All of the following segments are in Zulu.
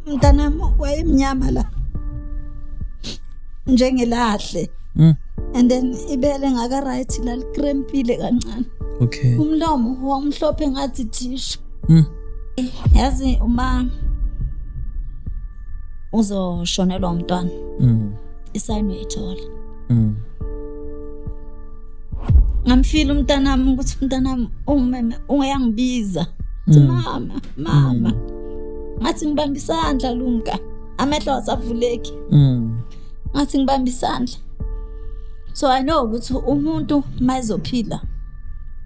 Mntanami wayemnyama la njengelahle. And then ibele ngaka right la likrempile kancane. Okay. Umlomo wamhlophe ngathi tissue. Yazi uma uzoshonelwa umntwana, isayini uyayithola. Ngamfila umntanami ukuthi umntanami ungimeme, ungayangibiza. Uthi, mama, mama. Ngathi ngibamba isandla Lumka, amehlo asavuleki. Ngathi ngibamba isandla. So I know ukuthi umuntu mayezophila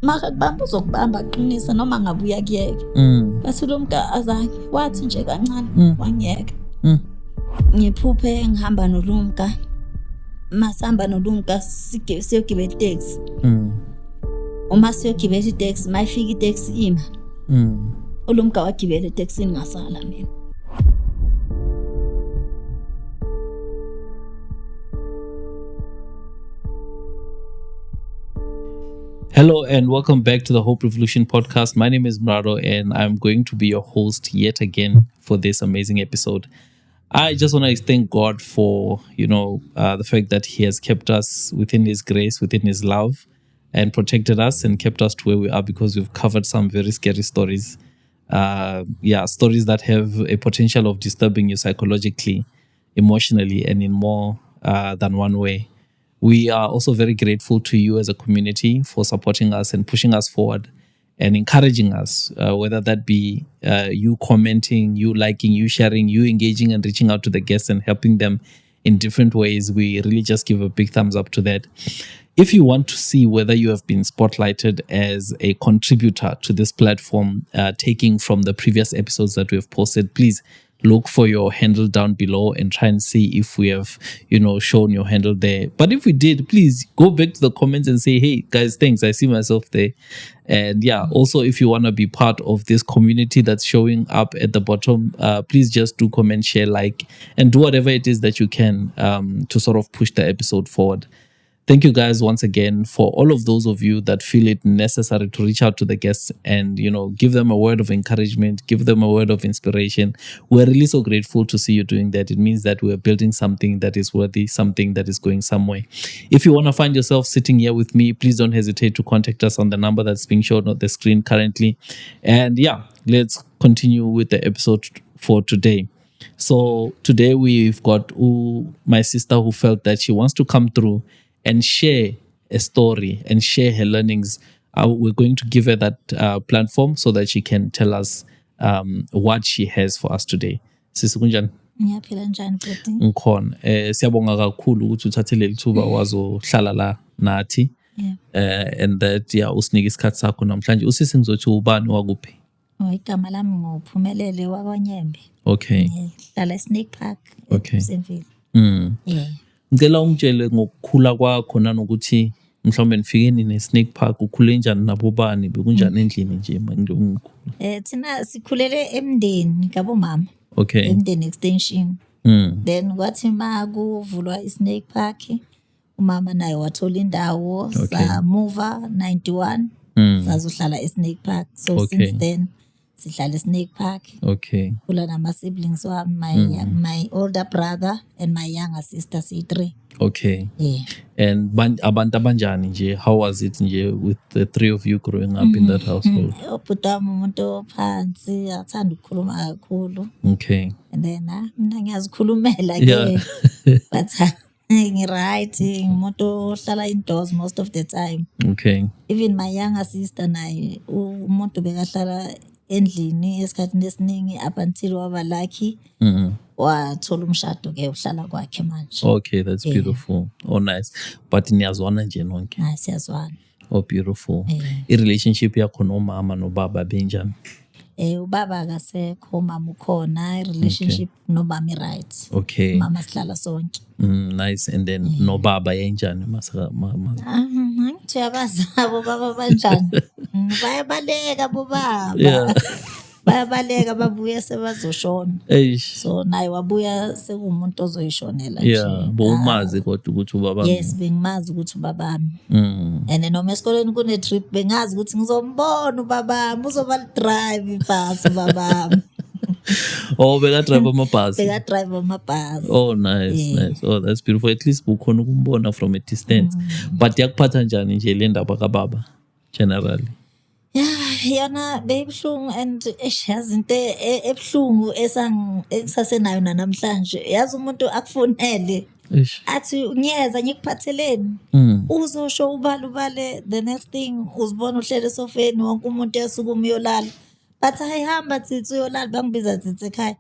makakubamba uzokubamba aqinise noma ngabuya kuyeke. Bathi Lumka azange, wathi nje kancane wangiyeka. Ngiphuphe ngihamba noLumka. Masihamba noLumka siyogibela itaxi. Uma siyogibela itaxi, mayifika itaxi ima. uLumka wagibela etaxini ngasala mina. Hello and welcome back to the Hope Revolution podcast. My name is Mraro and I'm going to be your host yet again for this amazing episode. I just want to thank God for, the fact that he has kept us within his grace, within his love, and protected us and kept us to where we are, because we've covered some very scary stories. Stories that have a potential of disturbing you psychologically, emotionally, and in more than one way. We are also very grateful to you as a community for supporting us and pushing us forward and encouraging us, whether that be you commenting, you liking, you sharing, you engaging and reaching out to the guests and helping them in different ways. We really just give a big thumbs up to that. If you want to see whether you have been spotlighted as a contributor to this platform, taking from the previous episodes that we have posted, please look for your handle down below and try and see if we have, shown your handle there. But if we did, please go back to the comments and say, hey guys, thanks, I see myself there. And also if you want to be part of this community that's showing up at the bottom, please just do comment, share, like, and do whatever it is that you can to sort of push the episode forward. Thank you guys once again for all of those of you that feel it necessary to reach out to the guests and give them a word of encouragement, give them a word of inspiration. We're really so grateful to see you doing that. It means that we're building something that is worthy, something that is going somewhere. If you want to find yourself sitting here with me, please don't hesitate to contact us on the number that's being shown on the screen currently. Let's continue with the episode for today. So today we've got my sister who felt that she wants to come through and share a story and share her learnings. We're going to give her that platform so that she can tell us what she has for us today. Sisi, kunjani? Ngiyaphila, njani bhuti? Ngikhona. Siyabonga kakhulu ukuthi uthathe leli thuba wazohlala la nathi. And that, yeah, usinike isikhathi sakho namhlanje. Usisi ngizothi ubani wakuphi? Oh, igama lami nguPhumelele wakwaNyembe. Ngihlala eSnake Park, eMsemvile. Ngicela ungitshele ngokukhula kwakho nanokuthi mhlawumbe nifike nini eSnake Park, ukhule njani nabobani, bekunjani endlini nje manje ungikhula? Thina sikhulele emndeni kabomama. Emndeni extension. Then kwathi ma kuvulwa iSnake Park, umama naye wathola indawo, samuva 91, sazohlala eSnake Park. So since then sihlala eSnake Park. Khula nama siblings wami, my older brother and my younger sister, siyi-3. And abantu abanjani nje, how was it nje with the three of you growing up in that household? Ubhuti wami umuntu ophansi, athanda ukukhuluma kakhulu. And then mina ngiyazikhulumela ke. But ngi-right, ngumuntu ohlala indoors most of the time. Even my younger sister naye umuntu bekahlala endlini esikhathini esiningi up until waba lucky. Wathola umshado ke, uhlala kwakhe manje. Okay, that's beautiful. Oh, nice. But niyazwana nje nonke? Hayi, siyazwana. Oh, beautiful. I-relationship yakho nomama nobaba benjani? Ubaba akasekho, umama ukhona, i-relationship nomama i-right. Umama sihlala sonke. Nice. And then nobaba yenjani? Angithi uyabazi abo baba banjani? Bayabaleka bobaba. Bayabaleka babuye sebazoshona. Eish. So naye wabuya sekuwumuntu ozoyishonela nje. Bowumazi kodwa ukuthi ubaba. Yes, bengimazi ukuthi ubabami. And then noma esikoleni kune trip bengazi ukuthi ngizombona ubabami, uzoba drive ibhasi ubabami. Oh, beka-drive amabhasi. Beka-drive amabhasi. Oh, nice. Nice. Oh, that's beautiful. At least bukhona ukumbona from a distance. But yakuphatha njani nje le ndaba kababa generally? Yeah, yona beyibuhlungu and eish, yazi into ebuhlungu engisasenayo namhlanje. Yazi umuntu akufonele athi ngiyeza ngikuphatheleni. Uzosho ubale ubale, the next thing uzibona uhlele esofeni, wonke umuntu uyasukuma uyolala. Bathi hayi, hamba tsitsi uyolala, bangibiza tsitsi ekhaya.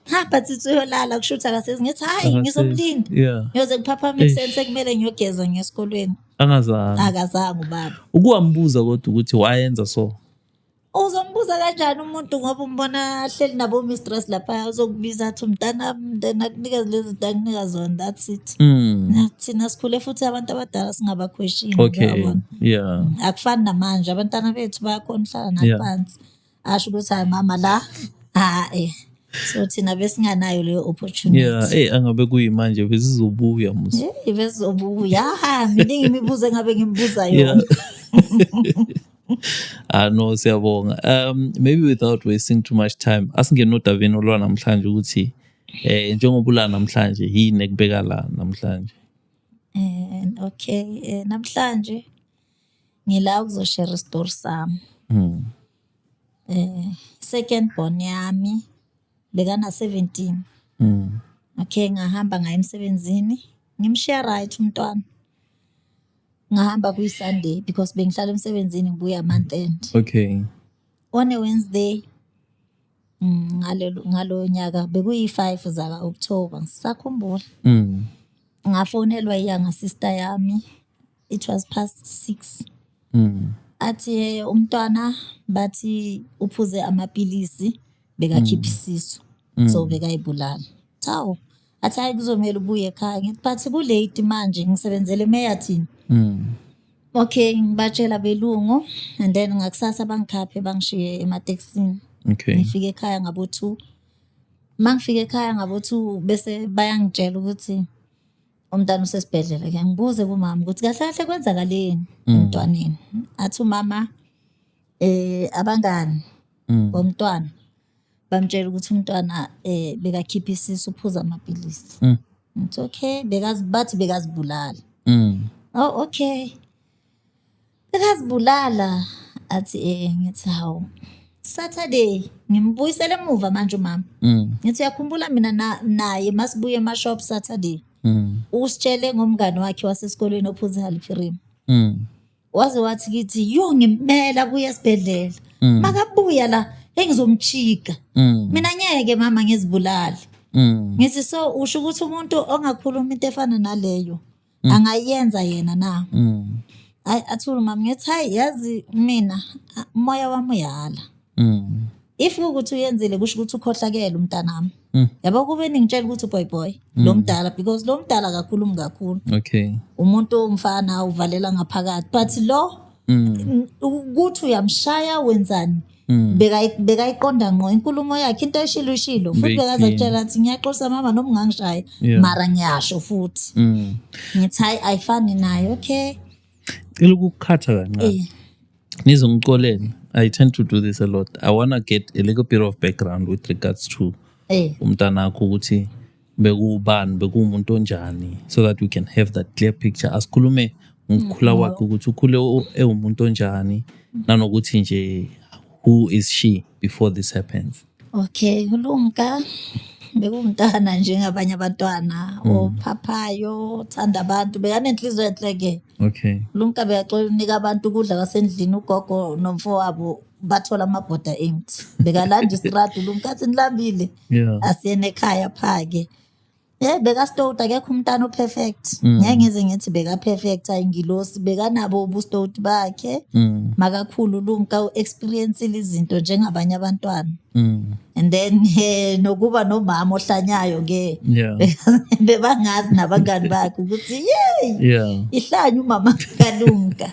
Hamba tsitsi uyolala, kusho ukuthi akasezi. Ngithi hayi, Akasezi. ngizomlinda. Ngiyoze ngiphaphame ekuseni sekumele ngiyogeza ngesikolweni. Angazange. Akazange ubaba. Ukuwambuza kodwa ukuthi wayenza so? Uzombuza kanjani umuntu ngoba umbona ahleli nabo mistress lapha, uzokubiza athi umntanami, then akunikeze lezi zinto akunika zona, that's it. Thina sikhule futhi abantu abadala singaba-question. Uyabona? Akufani namanje, abantwana bethu bayakhona ukuhlala nathi phansi. Asho ukuthi hayi mama la, hayi. So thina besinganayo leyo opportunity. Yeah, eh angabe kuyimanje besizobuya musa. Hey, besizobuya. Miningi imibuzo engabe ngimbuza yona. Ah no, siyabonga. Maybe without wasting too much time, asingene odabeni olwa namhlanje ukuthi njengoba ula namhlanje, yini ekubeka la namhlanje? Okay, namhlanje ngila ukuzoshare story sami. Second born yami bekana 17. Okay, ngahamba ngaya emsebenzini, ngimshiya right umntwana. Ngahamba kuyi Sunday because bengihlala emsebenzini ngibuya month end. On a Wednesday ngalo nyaka bekuyi 5 zaka October, ngisakhumbula. Ngafonelwa iya sister yami. It was past 6. Athi umntwana bathi uphuze amapilisi, bekakhipha isisu. So bekayibulala. Hawu, athi hayi, kuzomela ubuye ekhaya. Ngithi but ku-late manje, ngisebenzele eMeyerton. Okay, ngibatshela belungu and then ngakusasa bangikhaphe bangishiye ematekisini. Ngifike ekhaya ngabo 2. Mangifika ekhaya ngabo 2 bese bayangitshela ukuthi umntwana usesibhedlela. Ke ngibuze kumama ukuthi kahle kahle kwenzakaleni emntwaneni. Athi umama abangani bomntwana bamtshela ukuthi umntwana bekakhipha isisu, uphuza amapilisi. Ngithi okay, bekazi bathi bekazibulala. Oh okay. Bekazibulala, athi ngithi hawu. Saturday ngimbuyisele emuva manje umama. Ngithi uyakhumbula mina naye masibuye ema-shop Saturday. Usitshele ngomngani wakhe wasesikolweni ophuza Haliperim. Waze wathi kithi yo, ngimela abuye esibhedlela. Makabuya la engizomchika. Mina ngeke mama ngizibulale. Ngithi so usho ukuthi umuntu ongakhuluma into efana naleyo angayenza yena na? Hayi, athule mama, ngithi hayi, yazi mina umoya wami uyala. If ukuthi uyenzile, kusho ukuthi ukhohlakele umntanami. Yabo kube ningitshela ukuthi boy boy lo mdala, because lo mdala akakhulumi kakhulu. Umuntu owumfana uvalela ngaphakathi, but lo ukuthi uyamshaya wenzani, bekayiqonda ngqo inkulumo yakhe, into eshilo ishilo futhi. Very bekaza clean. kutshela athi ngiyaxolisa mama noma ungangishaya, mara ngiyasho futhi. Ngithi hayi, ayifani naye, okay. Cela ukukhatha kancane. Nizongixolela. I tend to do this a lot. I want to get a little bit of background with regards to umntanakho, ukuthi bekuwubani, bekuwumuntu onjani, so that we can have that clear picture. Asikhulume ngokukhula kwakhe, ukuthi ukhule ewumuntu onjani, nanokuthi nje who is she before this happens. Okay, uLunga bekumntana njengabanye abantwana, ophaphayo, othanda abantu, bekanenhliziyo enhle ke. Lumka bekaxola unika abantu ukudla kwasendlini, ugogo nomfowabo bathola amabhoda empty. Bekalanda istradi Lumka athi nilambile. Asiyene ekhaya phake. Bekastowuti, akekho umntana o-perfect. Ngeke ngize ngithi beka-perfect, ayingilosi, bekanabo ubustowuti bakhe. Makakhulu Lumka u-experience-ile izinto njengabanye abantwana. And then nokuba nomama ohlanyayo ke. Bebangazi nabangani bakhe ukuthi yey, ihlanya umama kaLunga.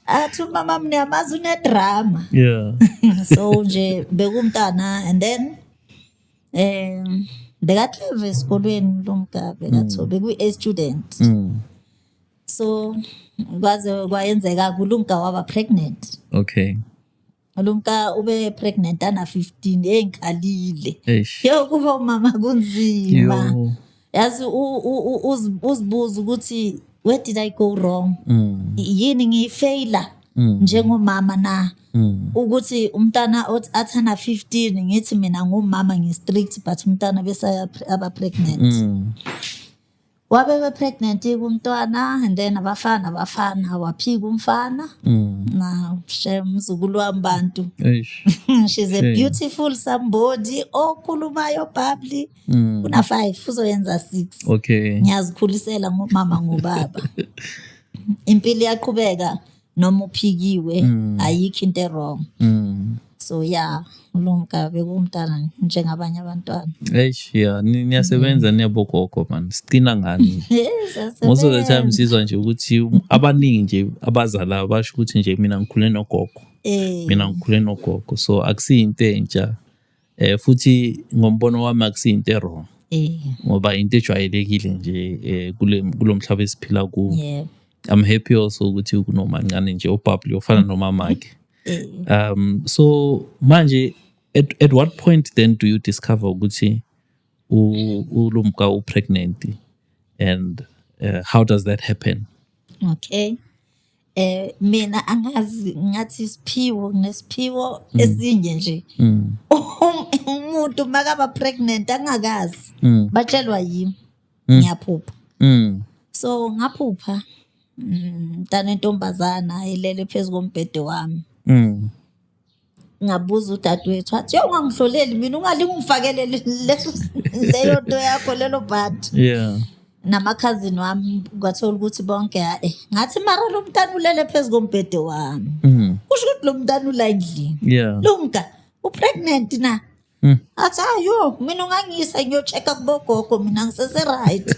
Athi umama mniyamazi unedrama. So nje bekumntana and then beka-clever esikolweni Lumka, bekatho bekuyi-A student. So kwaze kwayenzeka kuLunga waba pregnant. Ulumka ube pregnant ana 15, engikhalile. Eish. Yo, kuba umama kunzima. Yo. Yazi uzibuza ukuthi where did I go wrong? Yini ngiyifeyila njengomama na? Ukuthi umntana othi athana 15, ngithi mina ngumama ngi-strict, but umntana bese aba pregnant. Wabe be-pregnant kumntwana, and then abafana waphika umfana. Na shem, mzukulu wami bantu. Eish. She's a Shame. beautiful somebody okhulumayo, bubbly. Una 5, uzoyenza 6. Ngiyazikhulisela ngomama, ngobaba. Impilo iyaqhubeka noma uphikiwe, ayikho into wrong. So yeah, ulunga bekumntana njengabanye abantwana. Eish, yeah, niyasebenza niyabogogo man. Sicina ngani? Yes. Most of the time sizwa nje ukuthi abaningi nje abazala basho ukuthi nje mina ngikhule nogogo. Mina ngikhule nogogo. So akusiyinto entsha. Futhi ngombono wami akusiyinto e-wrong ngoba into ejwayelekile nje kule kulomhlaba esiphila kuwo. I'm happy also ukuthi kunomancane nje o-bubbly ofana nomamakhe. So manje at what point then do you discover ukuthi uLumka u-pregnant, and how does that happen? Okay. Mina angazi, ngathi isiphiwo, kunesiphiwo esinye nje. Umuntu makaba pregnant angakazi, batshelwa yimi. Ngiyaphupha. So ngaphupha mntana entombazana elele phezu kombhede wami. Ngabuza udadewethu, wathi, "Yo, ungangihloleli mina, ungalinge ungifakele leso leyo nto yakho, lelo bhadi." Namakhazini wami kwathola ukuthi bonke ngathi mara lo mntana ulele phezu kombhede wami. Kusho ukuthi lo mntana ula endlini. Lumka, u-pregnant na? Athi, "Ayo, mina ungangisa ngiyo-check-a kubogogo, mina ngisese right."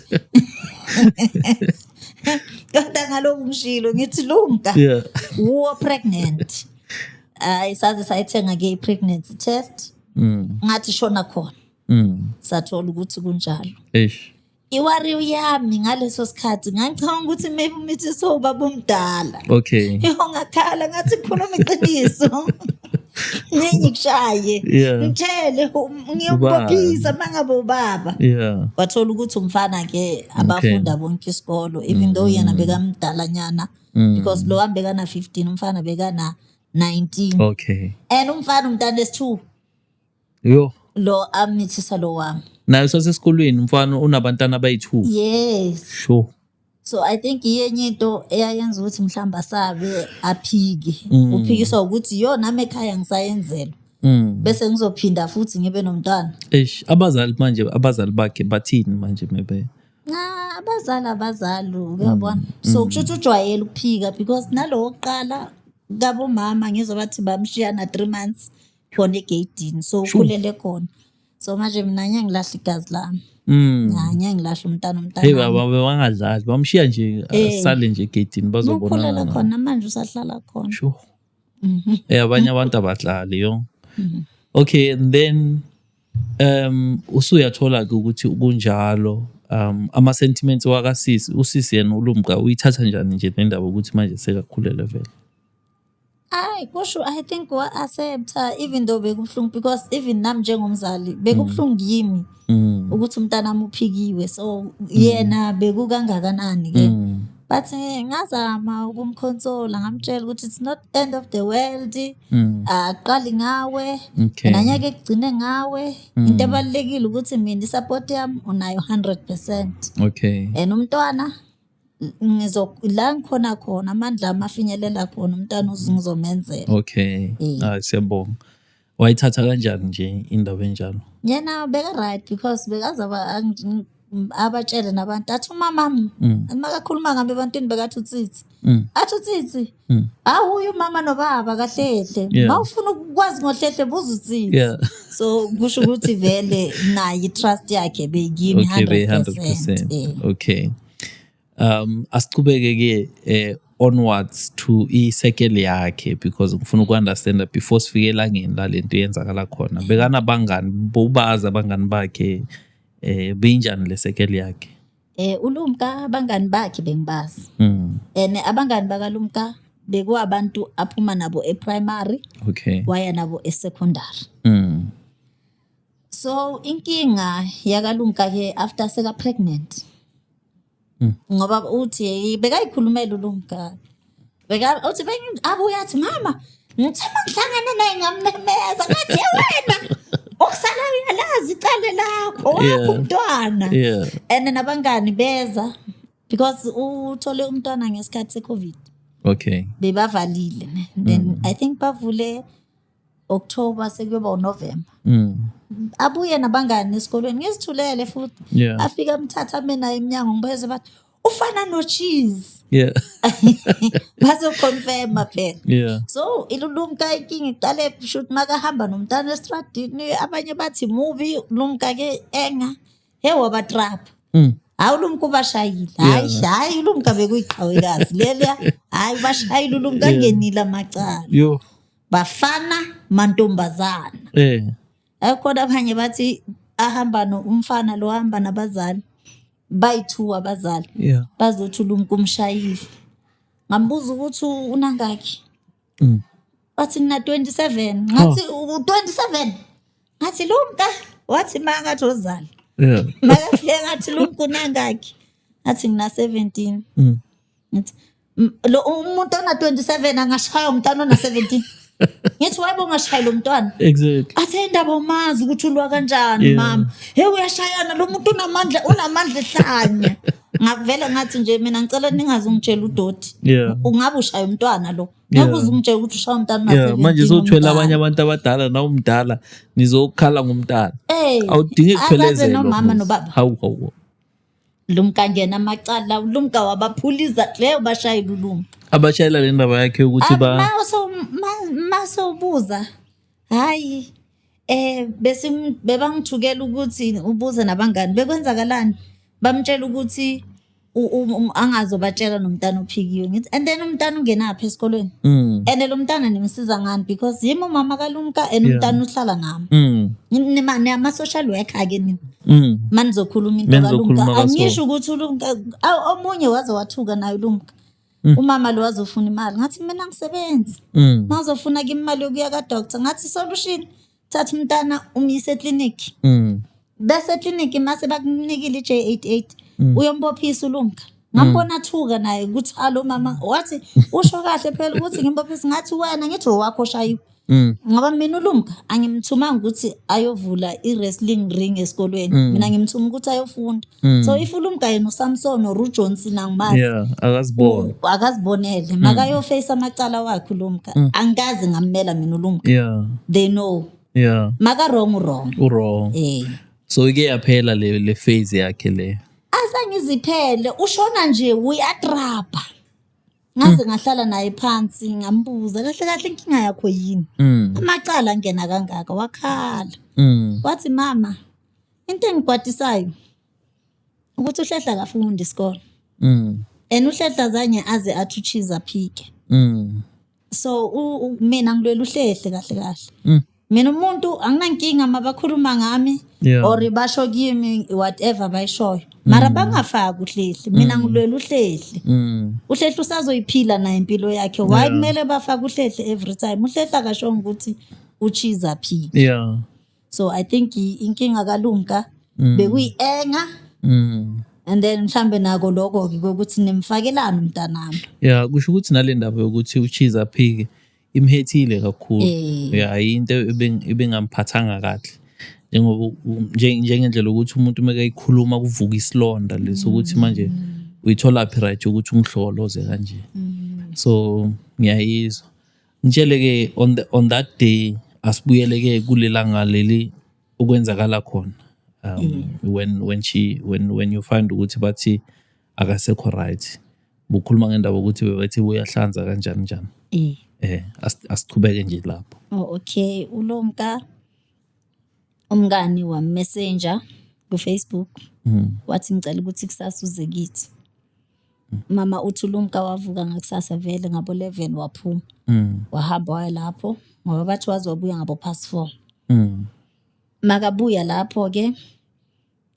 Kodwa ngalokhu ngishilo ngithi Lumka, uwo pregnant. Hayi, saze sayithenga ke i-pregnancy test. Ngathi shona khona. Sathola ukuthi kunjalo. Eish. I-worry yami ngaleso sikhathi, ngangicabanga ukuthi maybe umithi sowubaba omdala. Yo, ngakhala ngathi khuluma iqiniso. Ngikushaye. Ngitshele ngiyombophisa mangabe ubaba. Wathola ukuthi umfana ke, abafunda bonke isikolo, even though yena bekamdala nyana, because lo wami bekana 15, umfana bekana 19. And umfana umntana esi2. Yo. Lo amithisa lo wami. Naye usasesikolweni umfana, unabantwana abayi-2. Yes. So I think iyenye into eyayenza ukuthi mhlawumbe asabe aphike. Uphikiswa ukuthi yo, nami ekhaya ngisayenzela. Bese ngizophinda futhi ngibe nomntwana. Eish, abazali manje, abazali bakhe bathini manje maybe? Ah, abazali uyabona. So kusho ukuthi ujwayele ukuphika, because nalo wokuqala kabomama ngizwa bathi bamshiya na 3 months khona egeyidini. So ukhulele khona. So manje mina ngeke ngilahla igazi lami. Ngeke ngilahla umntana, umntana. Hey baba, bewangadlali. Bamshiya nje asale nje egeyidini, bazobonana. Ukhulela khona manje, usahlala khona. Sure. Abanye abantu abadlali yo. Okay, and then usuyathola ke ukuthi kunjalo, ama sentiments wakasisi, usisi yena uLumka uyithatha njani nje nendaba ukuthi manje sekakhulele vele? Hayi, kusho I think wa-accepta, even though bekubuhlungu, because even nami njengomzali bekubuhlungu kimi ukuthi umntanami uphikiwe, so yena bekukangakanani ke. But ngazama ukumconsola, ngamtshela ukuthi it's not end of the world, aqali ngawe, nanyake kugcine ngawe. Into ebalulekile ukuthi mina i-support yami unayo 100%. And umntwana ngizo la ngikhona khona, amandla ami afinyelela khona, umntwana ngizomenzela. Ah, siyabonga. Wayithatha kanjani nje indaba enjalo? Yena beka right, because bekazaba abatshele nabantu, athi umama makakhuluma ngabe ebantwini bekathi utsitsi, athi utsitsi, awuye umama nobaba kahlehle. Mawufuna ukwazi ngohlehle, buza utsitsi. So kusho ukuthi vele naye i-trust yakhe beyikimi. Okay, be 100%. 100%. Okay. Asichubeke ke onwards to i-circle yakhe, because ngifuna uku-understand before sifike elangeni la lento yenzakala khona. Bekanabangani, bowubazi abangani bakhe, beyinjani le circle yakhe? Ulumka abangani bakhe bengibazi. And abangani bakaLumka Bekuwabantu aphuma nabo e-primary, waya nabo e-secondary. So inkinga yakaLumka ke after seka pregnant, ngoba uthi bekayikhulumela uLumka, beka uthi abuye athi, "Mama, ngithe mangihlangene naye ngammemeza ngathi, 'Ye wena, okusala uyalazi icala lakho, wakho umntwana.'" And nabangani beza because uthole umntwana ngesikhathi se-COVID. Bebavalile ne, then I think bavule October, sekuyoba uNovember. Abuye nabangani esikolweni, ngizithulele futhi. Afika amthatha ame naye emnyango, ngibeze bathi ufana no-cheese. Bazoconfirma phela. So ilulumka inkinga iqale shuthi makahamba nomntana estradini, abanye bathi mubi Lumka ke enga he wabatrapa. Hayi, uLumka ubashayile, hayi hayi, uLumka bekuyiqhawekazi leliya, hayi, ubashayile uLumka, angenile amacala. Yo. Bafana mantombazana. Akhona abanye bathi ahamba no umfana lo hamba nabazali bayi-two, abazali bazothi uLumka umshayile. Ngambuza ukuthi unangakhi. Wathi ngina 27. Ngathi u-27, ngathi Lumka, wathi ma ngathi ozala. Makafike ngathi, "Lumka, unangakhi?" Ngathi ngina 17. Ngithi, Lo umuntu ona 27 angashaya umntwana ona 17?" Ngithi, "Wayibo ungashayi lo mntwana." Athe indaba umazi ukuthi ulwa kanjani. "Mama, hey, uyashayana lo muntu, unamandla, unamandla ehlanya." Ngavele ngathi nje, "Mina ngicela ningaze ungitshele udoti. Ungabe ushaya umntwana lo, ngeke uze ungitshele ukuthi ushaya umntwana una Yeah, manje 17 sothwele umntwana." Abanye abantu abadala, na umdala nizokhala ngomntana. Eh, Awudingi azaze kuphelezelwa. Nomama Muzi. nobaba. Hawu hawu. Lumka ngena amacala, Lumka wabaphuliza leyo, bashayela uLumka. Abashayela le ndaba yakhe ukuthi ba Mase ubuza, hayi, bese bebangithukela ukuthi ubuze nabangani bekwenzakalani, bamtshela ukuthi angazobatshela nomntana ophikiwe. Ngithi, "And then umntana ungenaphi esikolweni? And lo mntana nimsiza ngani? Because yimi umama kaLumka and umntana uhlala nami. Nima-social worker ke nina. Manizokhuluma into Manizokhuluma kaLumka." kaso. Angisho ukuthi uLumka omunye waze wathuka naye uLumka. Umama lo wazofuna imali, ngathi mina ngisebenzi. Mawuzofuna ke imali yokuya ka-doctor, ngathi solution, thatha umntana umyise eklinikhi. Bese eklinikhi mase bakunikile i-J88, uyombophisa uLumka. Ngambona athuka naye ukuthi alo mama, wathi usho kahle phela ukuthi ngimbophise. Ngathi wena, ngithi owakho oshayiwe. Ngoba mina uLumka angimthumanga ukuthi ayovula i-wrestling ring esikolweni. Mina ngimthuma ukuthi ayofunda. So if uLumka yena uSamson or uJohnson, angimazi. Yeah, akazibona. Akazibonele, makayofeyisa amacala wakhe uLumka. Angikaze ngammela mina uLumka. They know. Maka wrong, wrong. U-wrong. Eh. So ike yaphela le phase yakhe le. Azange iziphele, ushona nje uyadraba. Ngaze ngahlala naye phansi ngambuza kahle kahle, inkinga yakho yini? Amacala angena kangaka, wakhala. Wathi, "Mama, into engikwatisayo ukuthi uHlehla akafundi isikole. And uHlehla zange aze athi ucheese aphike. So mina ngilwela uHlehle kahle kahle. Mina umuntu anginankinga mabakhuluma ngami or basho kimi whatever bayishoyo. Mara bangafaki uHlehle. Mina ngilwela uHlehle. UHlehle usazoyiphila naye impilo yakhe. Why kumele bafake uHlehle every time? UHlehle akashongo ukuthi ucheese aphike." So I think inkinga kaLumka bekuyi-anger and then mhlambe nako lokho ke ukuthi nimfakelani umntanami. Yeah, kusho ukuthi nale ndaba yokuthi ucheese aphike imhethile kakhulu. Eh. Yeah, into ebengamphathanga kahle. Njengoba njengendlela ukuthi umuntu mekayikhuluma kuvuka isilonda leso ukuthi manje uyithola phi right ukuthi ungihloloze kanje. So ngiyayizwa. Ngitshele ke on that day, asibuyele ke kulelanga leli okwenzakala khona. When she when you find ukuthi bathi akasekho right. Bukhuluma ngendaba ukuthi bebethi uyahlanza kanjani njani. Eh. Asichubeke nje lapho. Oh okay, uLumka umngani wam-messenger ku-Facebook. Wathi, "Ngicela ukuthi kusasa uze kithi." Mama uthi uLumka wavuka ngakusasa vele ngabo 11 waphuma. Wahamba waya lapho ngoba bathi waze wabuya ngabo past 4. Makabuya lapho ke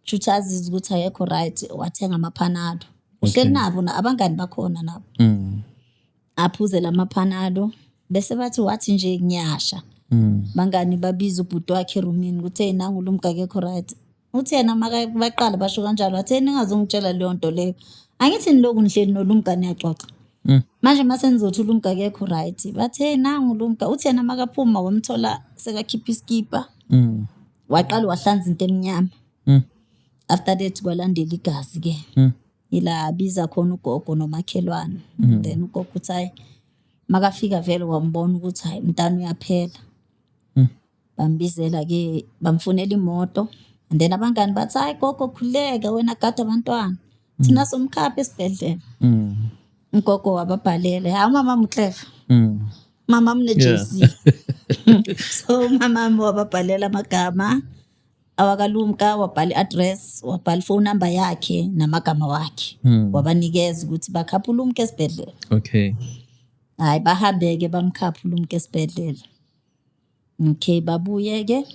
shuthi azizwe ukuthi akekho right, wathenga amaphanado. Uhleli nabo na abangani bakhona nabo. Aphuze lamaphanado bese bathi wathi nje ngiyasha. Bangani babiza ubhuti wakhe erumini ukuthi hey, nangu Lumka akekho right. Uthi yena baqala basho kanjalo, wathi hey, ningazongitshela leyo nto leyo, angithi niloku nihleli noLumka niyaxoxa. Manje mase nizothi uLumka akekho right, bathi hey, nangu Lumka. Uthi yena makaphuma wamthola sekakhipha iskipa, waqala wahlanza into emnyama. After that kwalandela igazi ke. Ila abiza khona ugogo nomakhelwane. Then ugogo uthi hayi, makafika vele wambona ukuthi hayi, umntana uyaphela. Bambizela ke, bamfunela imoto, and then abangani bathi hayi gogo, khululeka wena, gada abantwana, thina somkhapha esibhedlela. Ugogo wababhalela, hayi, umama muclever, mama mne JC, so umama wababhalela amagama awakaLumka, wabhala i-address, wabhala phone number yakhe namagama wakhe, wabanikeza ukuthi bakhapha uLumka esibhedlela. Hayi, bahambe-ke, bamkhapha uLumka esibhedlela. Okay, babuye-ke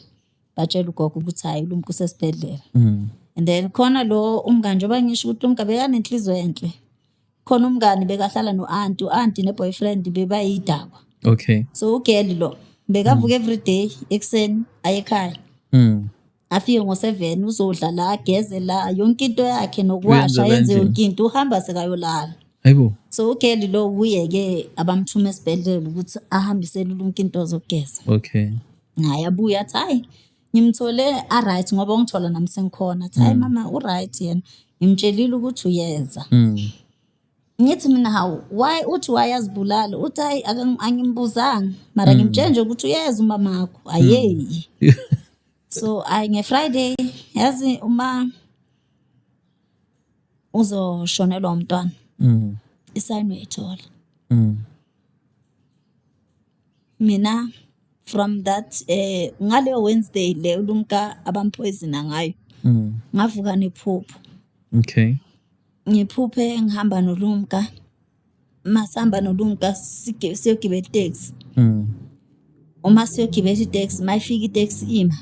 batshela ugogo ukuthi hhayi, uLumka usesibhedlela. And then khona lo umngani, njengoba ngisho ukuthi umngani bekanenhliziyo enhle, khona umngani bekahlala no-anti, u-anti ne-boyfriend bebayidakwa. So ugeli lo bekavuka every day ekuseni aye ekhaya, afike ngo-7, uzodla la, ageze la, yonke into yakhe nokuwasha. Uyenza la Yenze endlini. yonke into, uhamba sekayolala. Hayibo. So ugeli lo uye-ke abamthuma esibhedlela ukuthi ahambisele uLumka into zokugeza. Hayi, abuye athi hayi, ngimthole a-right, ngoba ungithola nami sengikhona, athi hayi mama, u-right yena, ngimtshelile ukuthi uyeza. Ngithi mina hawu, why uthi wayazibulala? Uthi hayi, angimbuzanga, mara ngimtshele nje ukuthi uyeza umamakho ayeyi. So hayi, nge-Friday, yazi uma uzoshonelwa umntwana, isayini uyayithola. Mina from that ngaleyo Wednesday le uLumka abampoisona ngayo, ngavuka nephupho. Ngiphuphe ngihamba noLumka, masihamba noLumka siyogibela iteksi. Uma siyogibela iteksi, mayifika iteksi ima,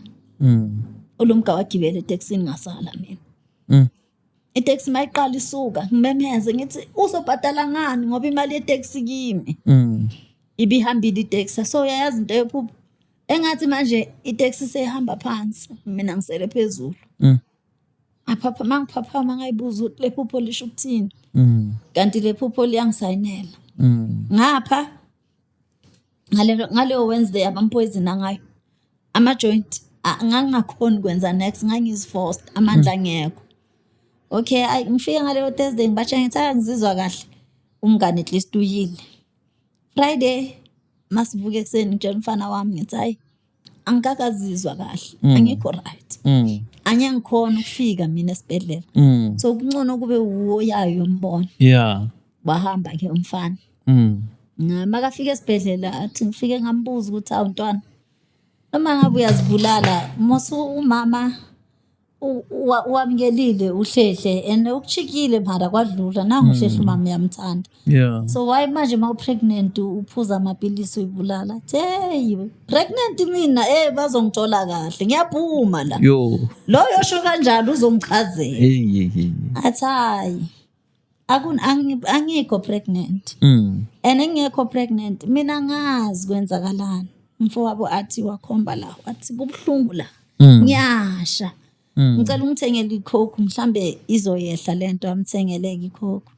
uLumka wagibela etekisini, ngasala mina. Iteksi mayiqala isuka, ngimemeze ngithi uzobhadala ngani ngoba imali yeteksi kimi. Ibihambile iteksi, so uyayazi into yephupho, engathi manje iteksi seyihamba phansi, mina ngisele phezulu. Aphapha, mangiphaphama ngayibuza ukuthi le phupho lisho ukuthini. Kanti le phupho liyangisayinela. Ngapha ngaleyo Wednesday abampoisona ngayo, ama-joint ngangingakhoni kwenza next, ngangizi-forced, amandla angekho. Okay, ayi, ngifike ngaleyo Thursday, ngibatshela ngithi hayi, ngizizwa kahle, umngane at least uyile. Friday masivuke ekuseni, ngitshela umfana wami ngithi hayi, angikakazizwa kahle, angikho right, angeke ngikhona ukufika mina esibhedlela, so kungcono kube uwoyayo yombona. Wahamba ke umfana. Makafika esibhedlela, athi ngifike ngambuza ukuthi awu ntwana, noma ngabe uyazibulala mos, umama wamukelile uhlehle and ukuchikile, mara kwadlula nangu uhlehle, umama uyamthanda. So why manje ma u-pregnant uphuza amapilisi uyibulala? Athi, hey, pregnant mina, eh, bazongithola kahle, ngiyaphuma la. Yo. Loyo osho kanjalo uzongichazela. Hey, hey, hey. Athi hayi, angikho pregnant, and engekho pregnant mina, ngazi kwenzakalani. Mfowabo athi wakhomba la, wathi kubuhlungu la, ngiyasha, ngicela ungithengele iCoke, mhlambe izoyehla lento. Amthengeleke iCoke,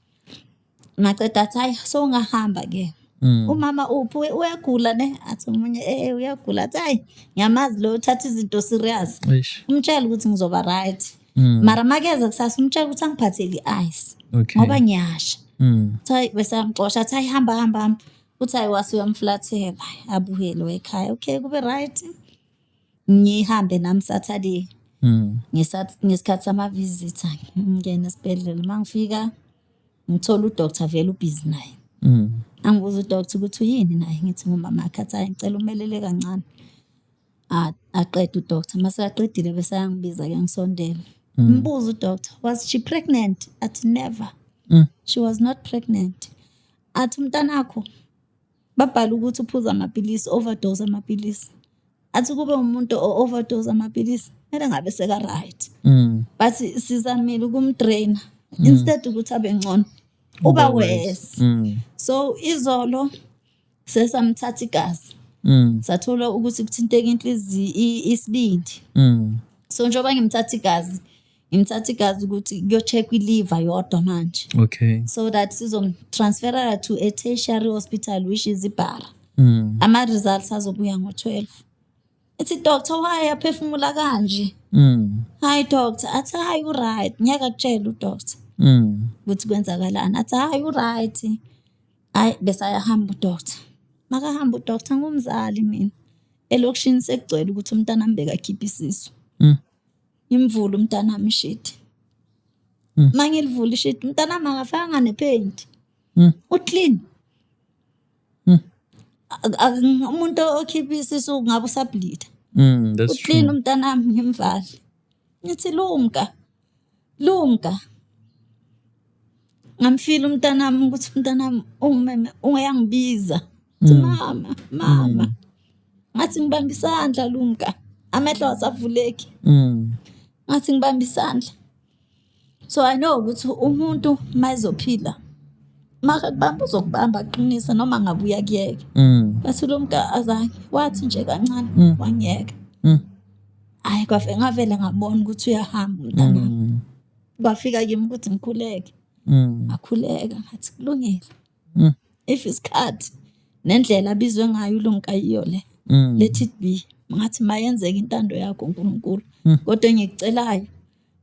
ngaceda athi hayi, so ungahamba ke. Umama uphi? Uyagula ne? Athi omunye eh, uyagula. Athi hayi, ngiyamazi lo, uthatha izinto serious. Eish. Umtshele ukuthi ngizoba right, mara makeza kusasa umtshele ukuthi angiphathele i-ice, ngoba ngiyasha. Uthi hayi, bese amxosha, athi hayi, hamba, hamba, hamba. Uthi hayi, wase uyamflathela, abuyele ekhaya. Okay, kube right, ngihambe nami Saturday. Ngesikhathi sama-visitor, ngingena esibhedlela, uma ngifika ngithola udoctor vele ubhizi naye. Angibuza udoctor ukuthi uyini naye, ngithi ngumama wakhe. Athi hayi, ngicela umelele kancane. Aqede udoctor, mase aqedile bese ayangibiza-ke, ngisondele, mbuza udoctor, was she pregnant? Athi never, she was not pregnant. Athi umntanakho babhala ukuthi uphuza amapilisi, overdose amapilisi. Athi kube umuntu o-overdose amapilisi kumele ngabe seka-right, but sizamile ukumdraina, instead ukuthi abe ngcono uba worse. So izolo sesamthatha igazi. Sathola ukuthi kuthinteka inhliziyo, isibindi. So njengoba ngimthatha igazi, ngimthatha igazi ukuthi kuyo-check i-liver yodwa manje. So that sizomtransferela to a tertiary hospital, which is iBara. Ama-results azobuya ngo-12. Ithi, "Doctor, why aphefumula kanje?" "Hayi doctor," athi, "hayi, u-right." Ngeke akutshele udoctor ukuthi kwenzakalani. Athi, "Hayi, u-right." Hayi, bese ayahamba udoctor. Makahamba udoctor, ngumzali mina. Elokishini sekugcwele ukuthi umntanami bekakhipha isisu. Ngimvule umntanami ishidi. Mangilivula ishidi, umntanami akafakanga nephenti. U-clean. Umuntu okhipha isisu ngabe usableeda. That's U-clean true. umntanami, ngimvale. Ngithi, "Lumka. Lumka." Ngamfila umntanami ukuthi umntanami ungimeme, uyangibiza. Uthi, "Mama, mama." Ngathi ngibamba isandla, Lumka. Amehlo awasavuleki. Ngathi ngibamba isandla. So I know ukuthi umuntu mayezophila, makakubamba uzokubamba aqinise noma ngabe uyakuyeka. Bathi Lumka azange, wathi nje kancane, wangiyeka. Hayi, kwafe ngavele ngabona ukuthi uyahamba umntanami. Kwafika kimi ukuthi ngikhuleke. Ngakhuleka, ngathi kulungile. If isikhathi nendlela abizwe ngayo uLumka yiyo le. Let it be. Ngathi mayenzeke intando yakho, uNkulunkulu. Kodwa engikucelayo,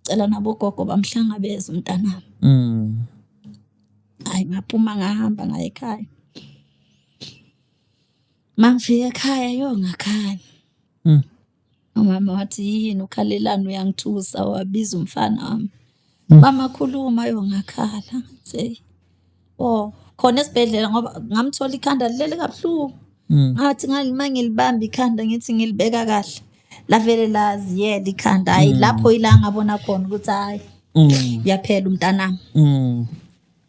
cela nabogogo bamhlangabeze umntanami. Hayi, ngaphuma, ngahamba ngaya ekhaya. Mangifika ekhaya, yo, ngakhala. Umama wathi, "Yini, ukhalelani? Uyangithusa." Wabiza umfana wami. Mama, khuluma. Yo, ngakhala. Ngathi, "Hey." Oh, khona esibhedlela, ngoba ngamthola ikhanda lilele kabuhlungu. Ngathi mangilibamba ikhanda, ngithi ngilibeka kahle. Lavele laziyela ikhanda. Hayi, lapho ila ngabona khona ukuthi hayi, uyaphela umntanami.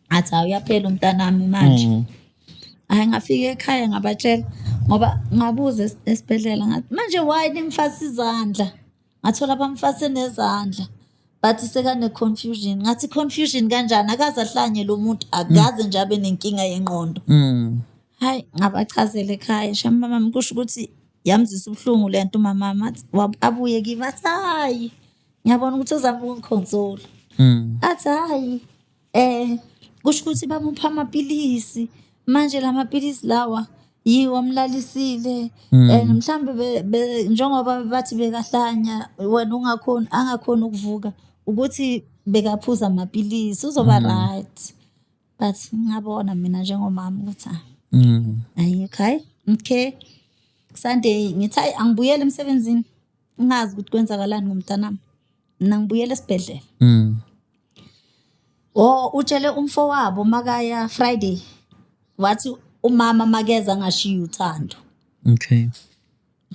Ngathi hayi, uyaphela umntanami manje. Hayi, ngafika ekhaya ngabatshela, ngoba ngabuza esibhedlela, ngathi, "Manje why ningifasa izandla?" Ngathola bamfase nezandla. Bathi sekane-confusion. Ngathi, "Confusion kanjani? Akaze ahlanye lo muntu, akaze nje abe nenkinga yengqondo." Hayi, ngabachazela ekhaya. Shame, mama, kusho ukuthi yamzisa ubuhlungu lento umama. Athi abuye kimi, athi, "Hayi, ngiyabona ukuthi uzama ukungiconsola." Athi, "Hayi, kusho ukuthi bamupha amapilisi. Manje la mapilisi lawa yiwo amlalisile, and mhlambe njengoba bathi bekahlanya, wena ungakhoni, angakhoni ukuvuka, ukuthi bekaphuza amapilisi, uzoba right." But ngabona mina njengomama ukuthi ah, ayikho. Hayi, okay, Sunday ngithi, hayi, angibuyele emsebenzini, ngingazi ukuthi kwenzakalani ngomntanami. Mina ngibuyele esibhedlela. Oh, utshele umfowabo makaya Friday, wathi umama makeza angashiya uThando.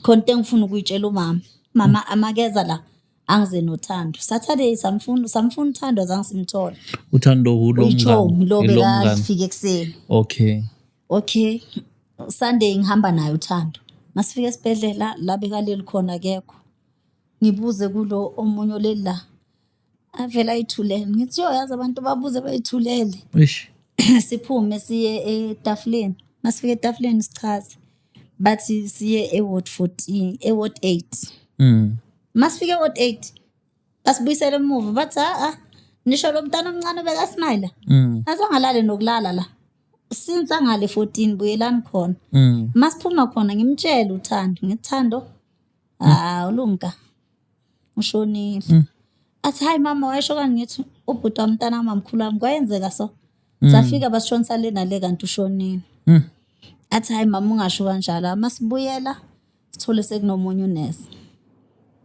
Khona into engifuna ukuyitshela umama. Mama amakeza la, angize noThando. Saturday samfuna, samfuna uThando, azange simthole. Uthando ulo Uyichomi lo mngani? Ilo mngani. Bekafika ekuseni. Okay, Sunday ngihamba naye uThando. Masifika esibhedlela, la bekaleli khona akekho. Ngibuze kulo omunye oleli la, avele ayithulele. Ngithi, "Yo, yazi abantu babuze bayithulele." Ish. Siphume siye etafuleni. Masifika etafuleni sichaze, bathi siye e-ward 14, e-ward 8. Masifika e-ward 8, basibuyisele emuva, bathi, "Ha, nisho lo mntana omncane bekasmayila azange alale nokulala la since angale 14, buyelani khona." Masiphuma khona, ngimtshele uThando, ngithi, "Thando, ah, uLunga ushonile." Athi, "Hayi mama, wayesho kani?" Ngithi, "Ubhuti wamntana mamkhulu wami, kwayenzeka so, safika basishonisa le nale, kanti ushonile." Athi, "Hayi mama, ungasho kanjalo." Masibuyela sithole sekunomunye unesi.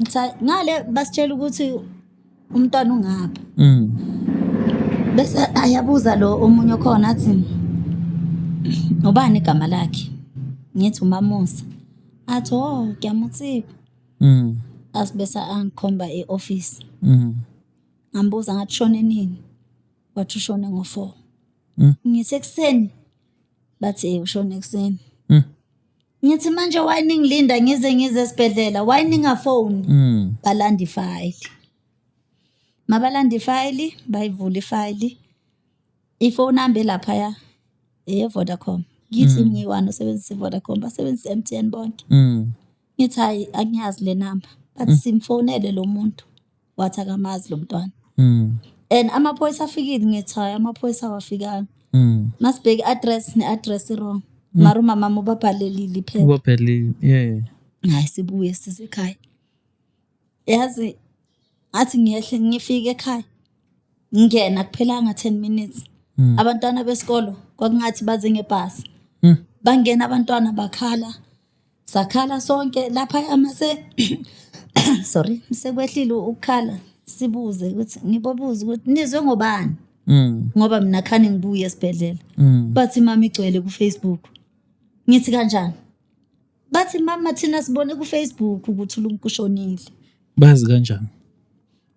Ngithi, "Hayi, ngale basitshela ukuthi umntwana ungapha." Bese ayabuza lo omunye okhona, athi, "Ubani igama lakhe?" Ngithi, "uMamusa." Athi, "Oh, ngiyamutsiba." Asibese angikhomba e-office. Ngambuza ngathi, "Shone nini?" Wathi ushone ngo-4. Ngithi, "Ekuseni?" Bathi, "Eh, ushone ekuseni." Ngithi, "Manje why ningilinda ngize ngize esibhedlela? Why ningafoni?" Balanda ifayili. Mabalanda ifayili, bayivula ifayili. I-phone number laphaya. Eye-Vodacom. Ngithi ngiyi-one osebenzisa i-Vodacom, basebenzisa i-M_T_N bonke. Ngithi hhayi angiyazi le namba, bathi simfonele lo muntu, wathi akamazi lo mntwana. And amaphoyisa afikile, ngithi hhayi amaphoyisa awafikanga. Masibheka i-address ne-address i-wrong. Mara umamami ubabhalelile iphepha. Ubabhalelile, yeah. Hhayi sibuye size ekhaya. Yazi ngathi ngiyehle ngifike ekhaya, ngingena kuphelanga 10 minutes. Abantwana besikolo kwakungathi baze ngebhasi. Bangena abantwana bakhala. Sakhala sonke lapha mase sorry, sekwehlile ukukhala sibuze ukuthi ngibabuze ukuthi nizwe ngobani? Ngoba mina khani ngibuye esibhedlela. Bathi mama igcwele ku Facebook. Ngithi kanjani? Bathi mama thina sibone ku Facebook ukuthi uLumka ushonile. Bazi kanjani?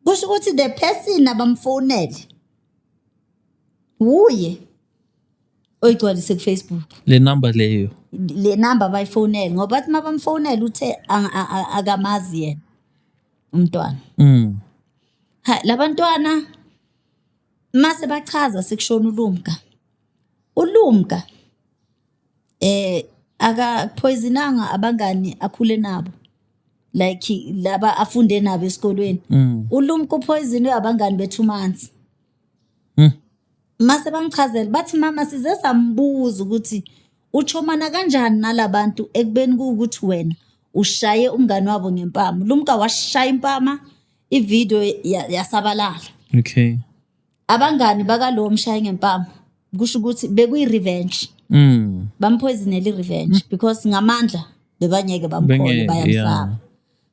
Kusho ukuthi the person abamfonele wuye oyigcwalise ku Facebook. Le number leyo. Le number abayifonele ngoba bathi mabamfonele uthe akamazi yena umntwana. Ha labantwana mase bachaza sekushona uLumka. uLumka akapoisonanga abangani akhule nabo like laba afunde nabo esikolweni. uLumka upoisonwe abangani be 2 months. Mase bangichazela bathi mama size sambuza ukuthi uchomana kanjani nalabantu ekubeni kuwukuthi wena ushaye umngani wabo ngempama. Lumka washaya impama, ivideo yasabalala. Okay. Abangani bakalo mshaye ngempama kusho ukuthi bekuyi revenge. Bampoisonela i-revenge because ngamandla bebangeke bamkhone, bayamsaba.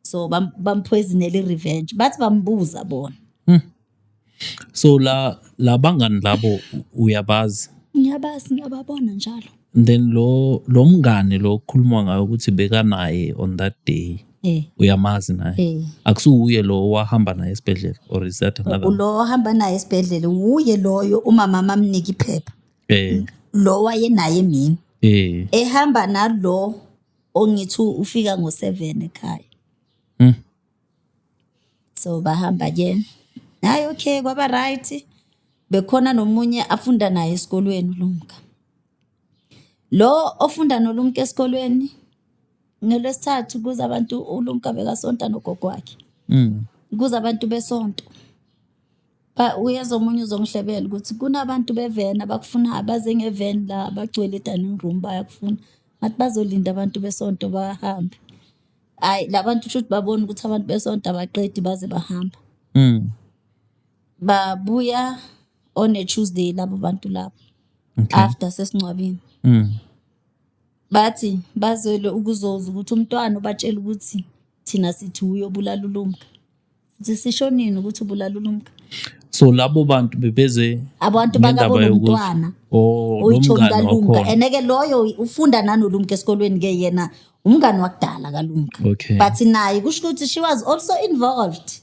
So bampoisonela i-revenge. Bathi bambuza bona. So la labangani labo uyabazi? Ngiyabazi, ngiyababona njalo. And then lo mngane lo okhuluma ngayo ukuthi bekanaye on that day. Uyamazi naye? Akusuye lo wahamba naye esibhedlela or is that another? Lo wahamba naye esibhedlela uye loyo umama mamnika iphepha. Lo wayenaye mina. Ehamba nalo ongithi ufika ngo7 ekhaya. So bahamba ke. Hayi okay kwaba right. Bekhona nomunye afunda naye esikolweni uLumka. Lo ofunda noLumka esikolweni ngelwesithathu kuze abantu uLumka bekasonta nogogo wakhe. Kuze abantu besonto. Uyeza omunye uzongihlebela ukuthi kunabantu beveni abakufuna abaze ngeveni la abagcwele dining room bayakufuna. Ngathi bazolinda abantu besonto bahambe. Hayi labantu shuthi babona ukuthi abantu besonto abaqedi baze bahamba. Babuya on a Tuesday labo bantu labo. Okay. After sesingcwabeni. Bathi bazele ukuzoza ukuthi umntwana ubatshela ukuthi thina sithi uyobulala uLumka. Sithi sisho nini ukuthi ubulala uLumka? So labo bantu bebeze abantu bakabo nomntwana. Oh, lo mngane wakhona. Eneke loyo ufunda nanoLumka esikolweni ke yena umngane wakudala kaLumka. Okay. But naye kusho ukuthi she was also involved.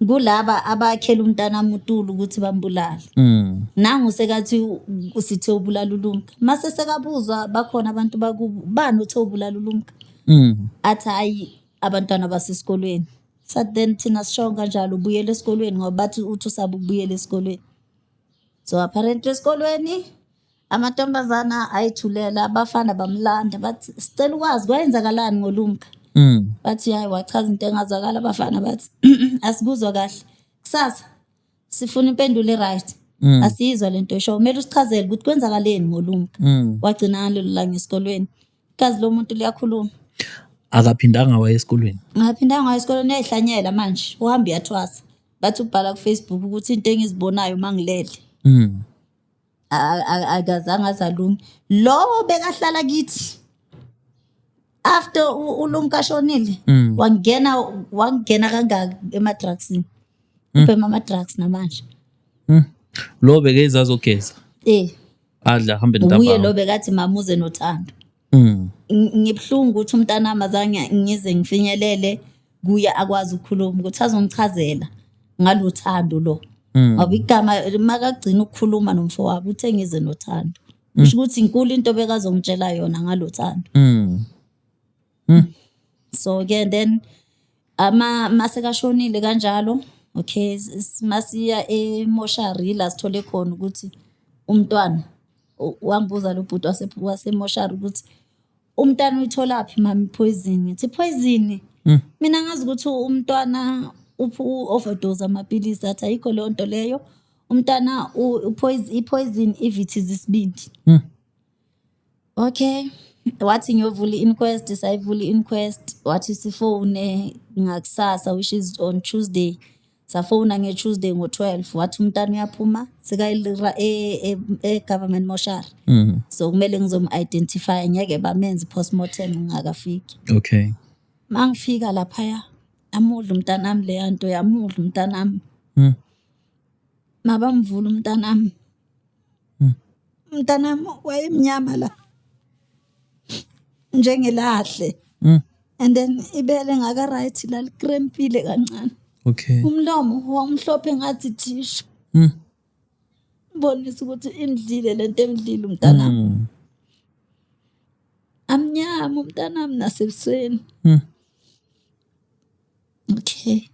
Kulaba abakhela umntana Mutulu ukuthi bambulale. Nangu sekathi usithe ubulala uLumka. Mase sekabuzwa bakhona abantu bakubo bani uthe ubulala uLumka? Athi hayi abantwana basesikolweni. So then thina sisho kanjalo ubuyele esikolweni ngoba bathi uthi usaba ukubuyela esikolweni. So apparently esikolweni amantombazana ayithulela abafana bamlanda bathi sicela ukwazi kwenzakalani ngoLumka. Bathi hayi wachaza into engazwakala abafana bathi asikuzwa kahle. Kusasa sifuna impendulo e-right. Asiyizwa lento esho kumele usichazele ukuthi kwenzakaleni ngoLumka. Wagcina ngalelo langa esikolweni. Igazi lomuntu liyakhuluma. Akaphindanga waye esikolweni. Ngaphindanga waye esikolweni uyayihlanyela manje. Uhamba uyathwasa. Bathi ubhala ku Facebook ukuthi into engizibonayo mangilele. Akazange azalunge. Lo bekahlala kithi after uLumka ashonile wangena kangaka ema-drugsini. Ubhema ama-drugs namanje. Lo bekeza azogeza. Adla ahambe ntambama. Uye lo bekathi mamuze nothando. Ngibuhlungu ukuthi umntanami azange ngize ngifinyelele kuye akwazi ukukhuluma ukuthi azongichazela ngalothando lo. Ngoba igama makagcina ukukhuluma nomfowabo uthe ngize nothando. Kusho ukuthi inkulu into bekazongitshela yona ngalothando. So ke then ama masekashonile kanjalo okay masiya emoshari la sithole khona ukuthi umntwana Wangibuza lo bhuti wasemoshari ukuthi umntwana uyitholaphi mama i-poison. Ngithi poison. Mina ngazi ukuthi umntwana u-overdose amapilisi, athi ayikho leyo nto leyo. Umntwana i-poison ivithiza isibindi. Okay. Wathi ngiyovula i-inquest, sayivula i-inquest, wathi sifone ngakusasa, which is on Tuesday. Safona nge-Tuesday ngo-12, wathi umntana uyaphuma sekayilira e-government mortuary. So kumele ngizom-identify, ngeke bamenze i-postmortem ngingakafiki. Mangifika laphaya, amudla umntanami leya nto, yamudla umntanami. Mabamvula umntanami. Umntanami wayemnyama la njengelahle. And then ibele ngaka right lalikrempile kancane. Umlomo wawumhlophe ngathi tissue. Bonisa ukuthi imdlile lento, emdlile umntanami. Amnyama umntanami nasebusweni. Okay.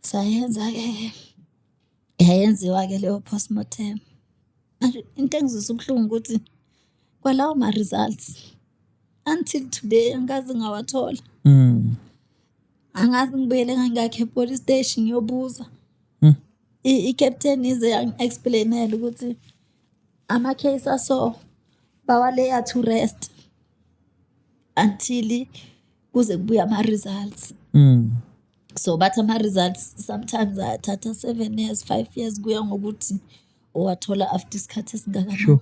Sayenza ke, yayenziwa ke leyo postmortem. Manje into engizwisa ubuhlungu ukuthi kwalawo ma results until today angikaze ngawathola. Angazi, ngibuyele ngangakhe e-police station ngiyobuza. I-captain ize yangi-explainela ukuthi ama-case aso bawaleya to rest until kuze kubuye ama-results. So bathi ama-results sometimes ayathatha 7 years, 5 years, kuya ngokuthi uwathola after isikhathi esingakanani.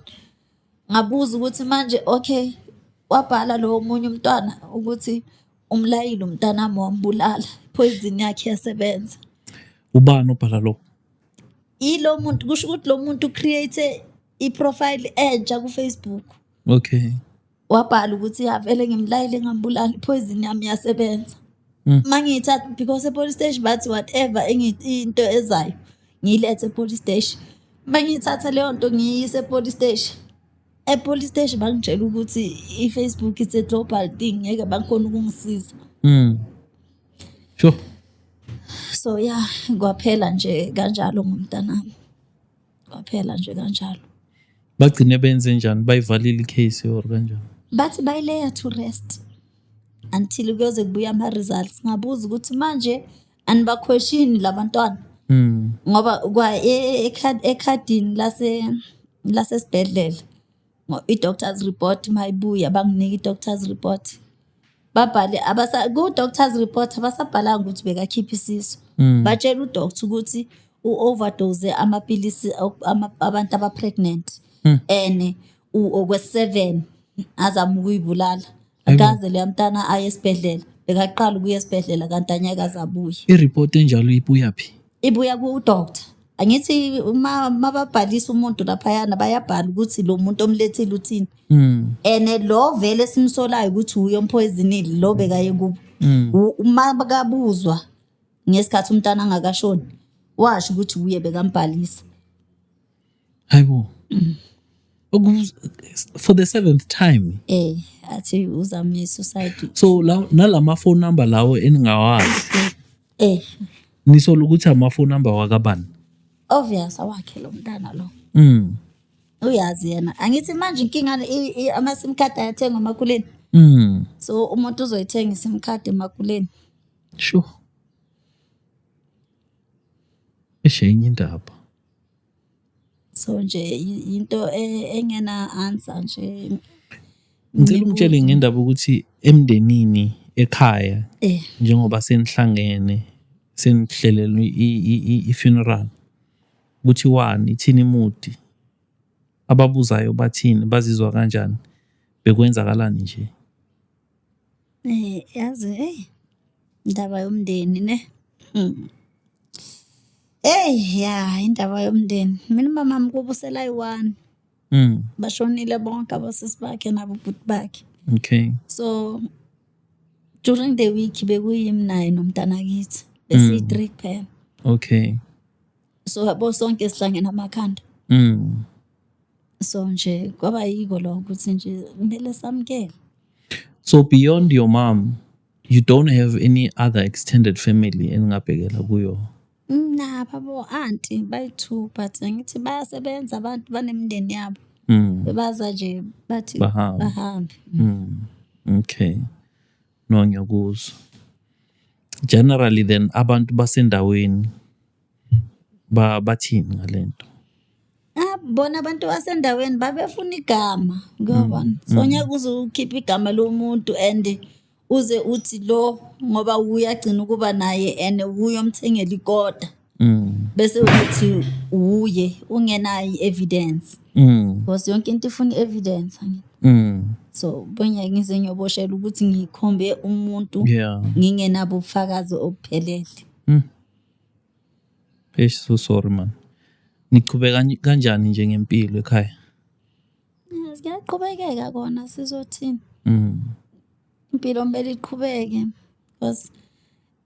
Ngabuza ukuthi manje, okay, wabhala lo omunye umntwana ukuthi umlayile umntanami wambulala, poison yakhe iyasebenza. Ubani obhala lokho? Ilo muntu, kusho ukuthi lo muntu create i-profile entsha ku-Facebook. Wabhala ukuthi ya, vele ngimlayile ngambulala, i-poison yami iyasebenza. Mangiyithatha, because e-police station bathi whatever into ezayo ngiyilethe e-police station. Mangiyithatha leyo nto ngiyise e-police station, e-police station bangitshela ukuthi i-Facebook, it's a global thing, ngeke bakhona ukungisiza. So yeah, kwaphela nje kanjalo ngomntanami, kwaphela nje kanjalo. Bagcine benze njani? Bayivalile i-case or kanjani? Bathi bayileya to rest until kuyoze kubuye ama-results. Ngabuza ukuthi manje aniba-questioni labantwana? Ngoba kwa ekhadini lasesibhedlela, i-doctor's report mayibuya, banginika i-doctor's report, babhale abasa ku-doctor's report abasabhalanga ukuthi bekakhipha isisu. Batshela u-doctor ukuthi u-overdose amapilisi abantu aba-pregnant and okwe-seven azama ukuyibulala. Akaze leya mntana aye esibhedlela, bekaqala ukuya esibhedlela kanti anyeke aze abuye. I-report enjalo ibuya phi? Ibuya ku-doctor. Angithi uma mababhalisa umuntu laphayana, bayabhala ukuthi lo muntu omlethile uthini. And lo vele simsolayo ukuthi uye ompoisonile, lo bekaye kubo. Uma bakabuzwa ngesikhathi umntana angakashoni, washo ukuthi uye bekambhalisa. Hayibo. For the seventh time. Athi uzame suicide. So la nalama phone number lawo eningawazi. Nisola ukuthi ama phone number wakabani? Obvious, awakhe lo mntana lo. Uyazi yena. Angithi manje inkinga ama SIM card ayathengwa emakuleni. So umuntu uzoyithenga i-SIM card emakuleni. Sure. Eshe enye indaba. So nje into engena answer nje. Ngicela ungitshele ngendaba ukuthi emndenini ekhaya, njengoba senihlangene senihlelelwe i-funeral, kuthiwani, ithini i-mood, ababuzayo bathini, bazizwa kanjani, bekwenzakalani nje? Yazi, indaba yomndeni ne. Hey ya, indaba yomndeni. Mina umama kubusela ayi-one. Bashonile bonke abosisi bakhe nabobhuti bakhe. So during the week bekuyimi naye nomntanakithi. Besiyi-three kuphela. So yabo, sonke sihlangene amakhanda. So nje kwaba yiko lokho ukuthi nje kumele samukele. So beyond your mom, you don't have any other extended family eningabhekela kuyo? Nabo abo-aunty bayi-two, but angithi bayasebenza, abantu banemindeni yabo. Bebaza nje bathi Bahambe. Bahambe. Okay. No, ngiyakuzwa. Generally then, abantu basendaweni ba bathini ngalento? Ah, bona abantu basendaweni babefuna igama, ngiyabona. So ngeke uze ukhiphe igama lomuntu and uze uthi lo ngoba uyagcina ukuba naye and uye omthengela ikota. Bese uthi uye ungenayo i-evidence. Because yonke into ifuna i-evidence, angithi. So bonyeke ngize ngiyoboshela ukuthi ngikhombe umuntu ngingenabo ubufakazi obuphelele. Eish, so sorry, man. Nichubeka kanjani nje ngempilo ekhaya? Kuyaqhubekeka kona, sizothini? Impilo kumele iqhubeke because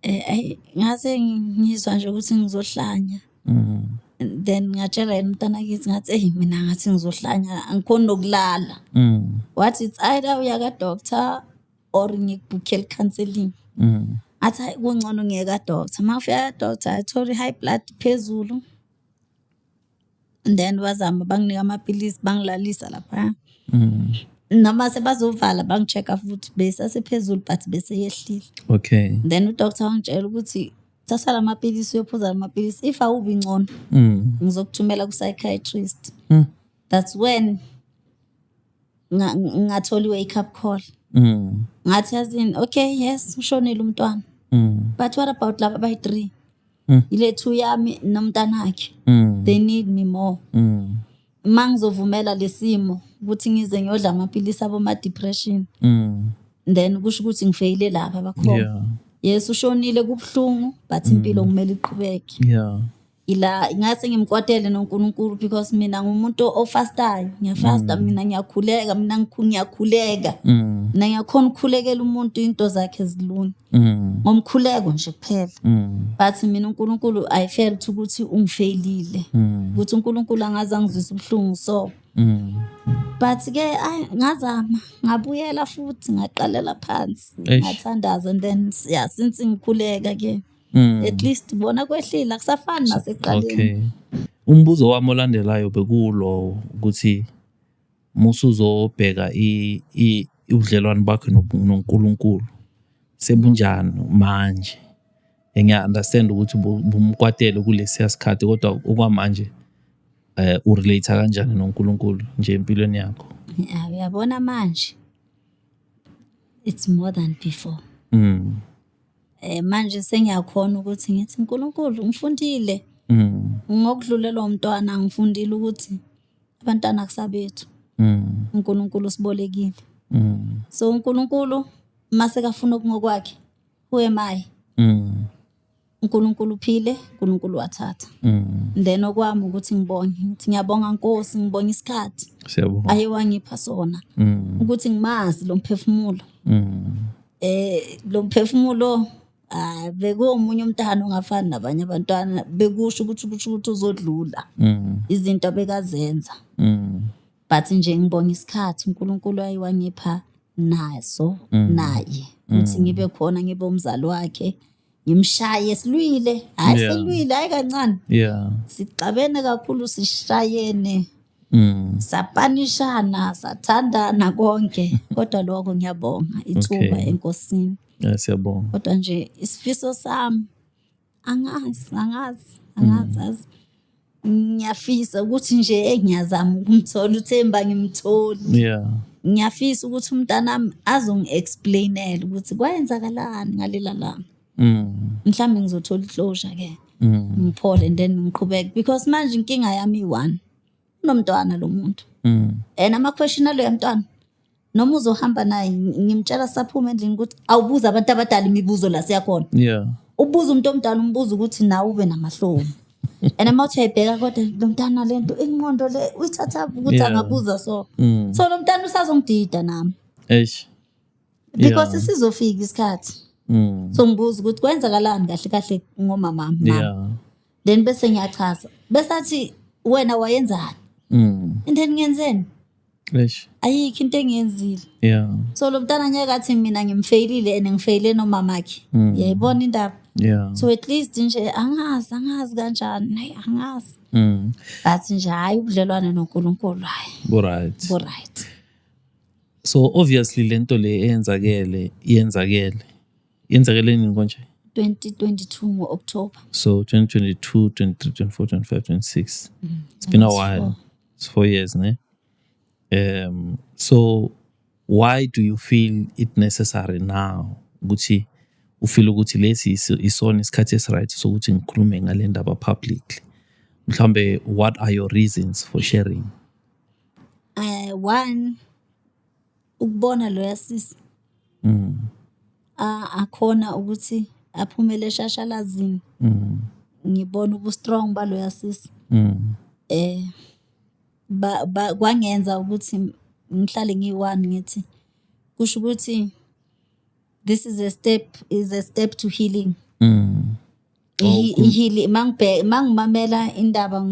ayi, ngase ngizwa nje ukuthi ngizohlanya. And then ngatshela yena umntana kithi, ngathi, "Eyi, mina ngathi ngizohlanya, angikhoni nokulala." Wathi, "It's either uya ka-doctor or ngikubhukhele counselling." Ngathi, "Hayi, kungcono ngiye ka-doctor." Uma ngifika ka-doctor, ngathola i-high blood phezulu. And then bazama banginika amaphilisi, bangilalisa laphaya. Noma sebazovala bangi-check-a futhi, besasephezulu but bese yehlile. Then udoctor wangitshela ukuthi thatha la mapilisi, uyophuza la mapilisi, if awubi ngcono ngizokuthumela ku-psychiatrist. That's when ngathola i-wake up call. Ngathi, yazini, okay, yes, ushonile umntwana. But what about laba abayi-three? Ile two yami nomntanakhe. They need me more. Ma ngizovumela lesimo ukuthi ngize ngiyodla amaphilisi abo ma-depression, then kusho ukuthi ngifeyile lapha abakhona. Yes, ushonile, kubuhlungu, but impilo kumele iqhubeke. Ila ngase ngimkwatele noNkulunkulu because mina ngumuntu ofastayo, ngiyafasta mina, ngiyakhuleka mina, ngiyakhuleka. Mina ngiyakhona ukukhulekela umuntu into zakhe zilunge ngomkhuleko nje kuphela. But mina uNkulunkulu, I felt ukuthi ungifeyilile. Ukuthi uNkulunkulu angaze angizwise ubuhlungu so. But ke ay, ngazama, ngabuyela futhi, ngaqalela phansi, Eish. ngathandaza and then yeah, since ngikhuleka ke, at least bona kwehlile, akusafani nasekuqaleni. Okay. Umbuzo wami olandelayo bekulo ukuthi musuzobheka i ubudlelwane bakho noNkulunkulu sebunjani manje. Ngiya understand ukuthi bumkwatele kulesiya sikhathi, kodwa okwamanje urelate kanjani noNkulunkulu nje empilweni yakho? Yeah, uyabona manje it's more than before. Manje sengiyakhona ukuthi ngithi, uNkulunkulu, ngifundile ngokudlulelwa umntwana, ngifundile ukuthi abantwana kusabethu. uNkulunkulu usibolekile. So uNkulunkulu mase kafuna okungokwakhe, who am I? uNkulunkulu uphile, uNkulunkulu wathatha. Then okwami ukuthi ngibonge, ngithi ngiyabonga Nkosi, ngibonga isikhathi Siyabonga. aye wangipha sona ukuthi ngimazi lo mphefumulo. Lo mphefumulo, ah, bekuwomunye umntana ongafani nabanye abantwana, bekusho ukuthi kusho ukuthi uzodlula izinto abekazenza. But nje ngibonga isikhathi uNkulunkulu aye wangipha naso naye ukuthi ngibe khona, ngibe umzali wakhe, ngimshaye, silwile, hayi, silwile, hayi kancane. Sixabene kakhulu, sishayene, sapanishana, sathandana konke, kodwa lokho ngiyabonga ithuba enkosini. Yeah, siyabonga. Kodwa nje isifiso sami, angazi, angazi, angazi, azi, ngiyafisa ukuthi nje ngiyazama ukumthola uThemba, ngimtholi. Ngiyafisa ukuthi umntanami azongi-explainela ukuthi kwayenzakalani ngalela langa. Mhlawumbe ngizothola i-closure ke, ngiphole and then ngiqhubeke, because manje inkinga yami iyi-one, unomntwana lo muntu and ama-question aloya mntwana, noma uzohamba naye, ngimtshela saphuma endlini ukuthi awubuze abantu abadala imibuzo la siyakhona. Ubuza umuntu omdala umbuzo ukuthi nawe ube namahloni, and uma uthi uyayibheka kodwa lo mntana, le nto ingqondo le uyithatha ukuthi angabuza so. So lo mntana usazongidida nami Eish. Because sizofika isikhathi so ngibuza ukuthi kwenzakalani kahle kahle ngomama mama. Then bese ngiyachaza, bese athi, "Wena wayenzani?" And then ngenzeni? Eish. Ayikho into engiyenzile. So lo mntana ngeke athi mina ngimfeyilile and ngifeyile nomamakhe. Uyayibona indaba? Yeah. So at least nje angazi kanjani, hayi, angazi. But nje hayi, ubudlelwane noNkulunkulu, hayi, Right. bu-right. So obviously lento le eyenzakele yenzakele. Yenzakele nini konje? 2022 ngo-October. So 2022, 23, 24, 25, 26. It's been a Almost while. four. It's 4 years, ne? So why do you feel it necessary now ukuthi ufeel ukuthi lesi isona isikhathi esiright sokuthi ngikhulume ngale ndaba publicly? Mhlambe what are your reasons for sharing? One, ukubona loya sisi akhona ukuthi aphumele eshashalazini. Ngibona ubu-strong baloya sisi. Ba kwangenza ukuthi ngihlale ngiyi-one, ngithi kusho ukuthi this is a step to healing. I-healing mangimamela indaba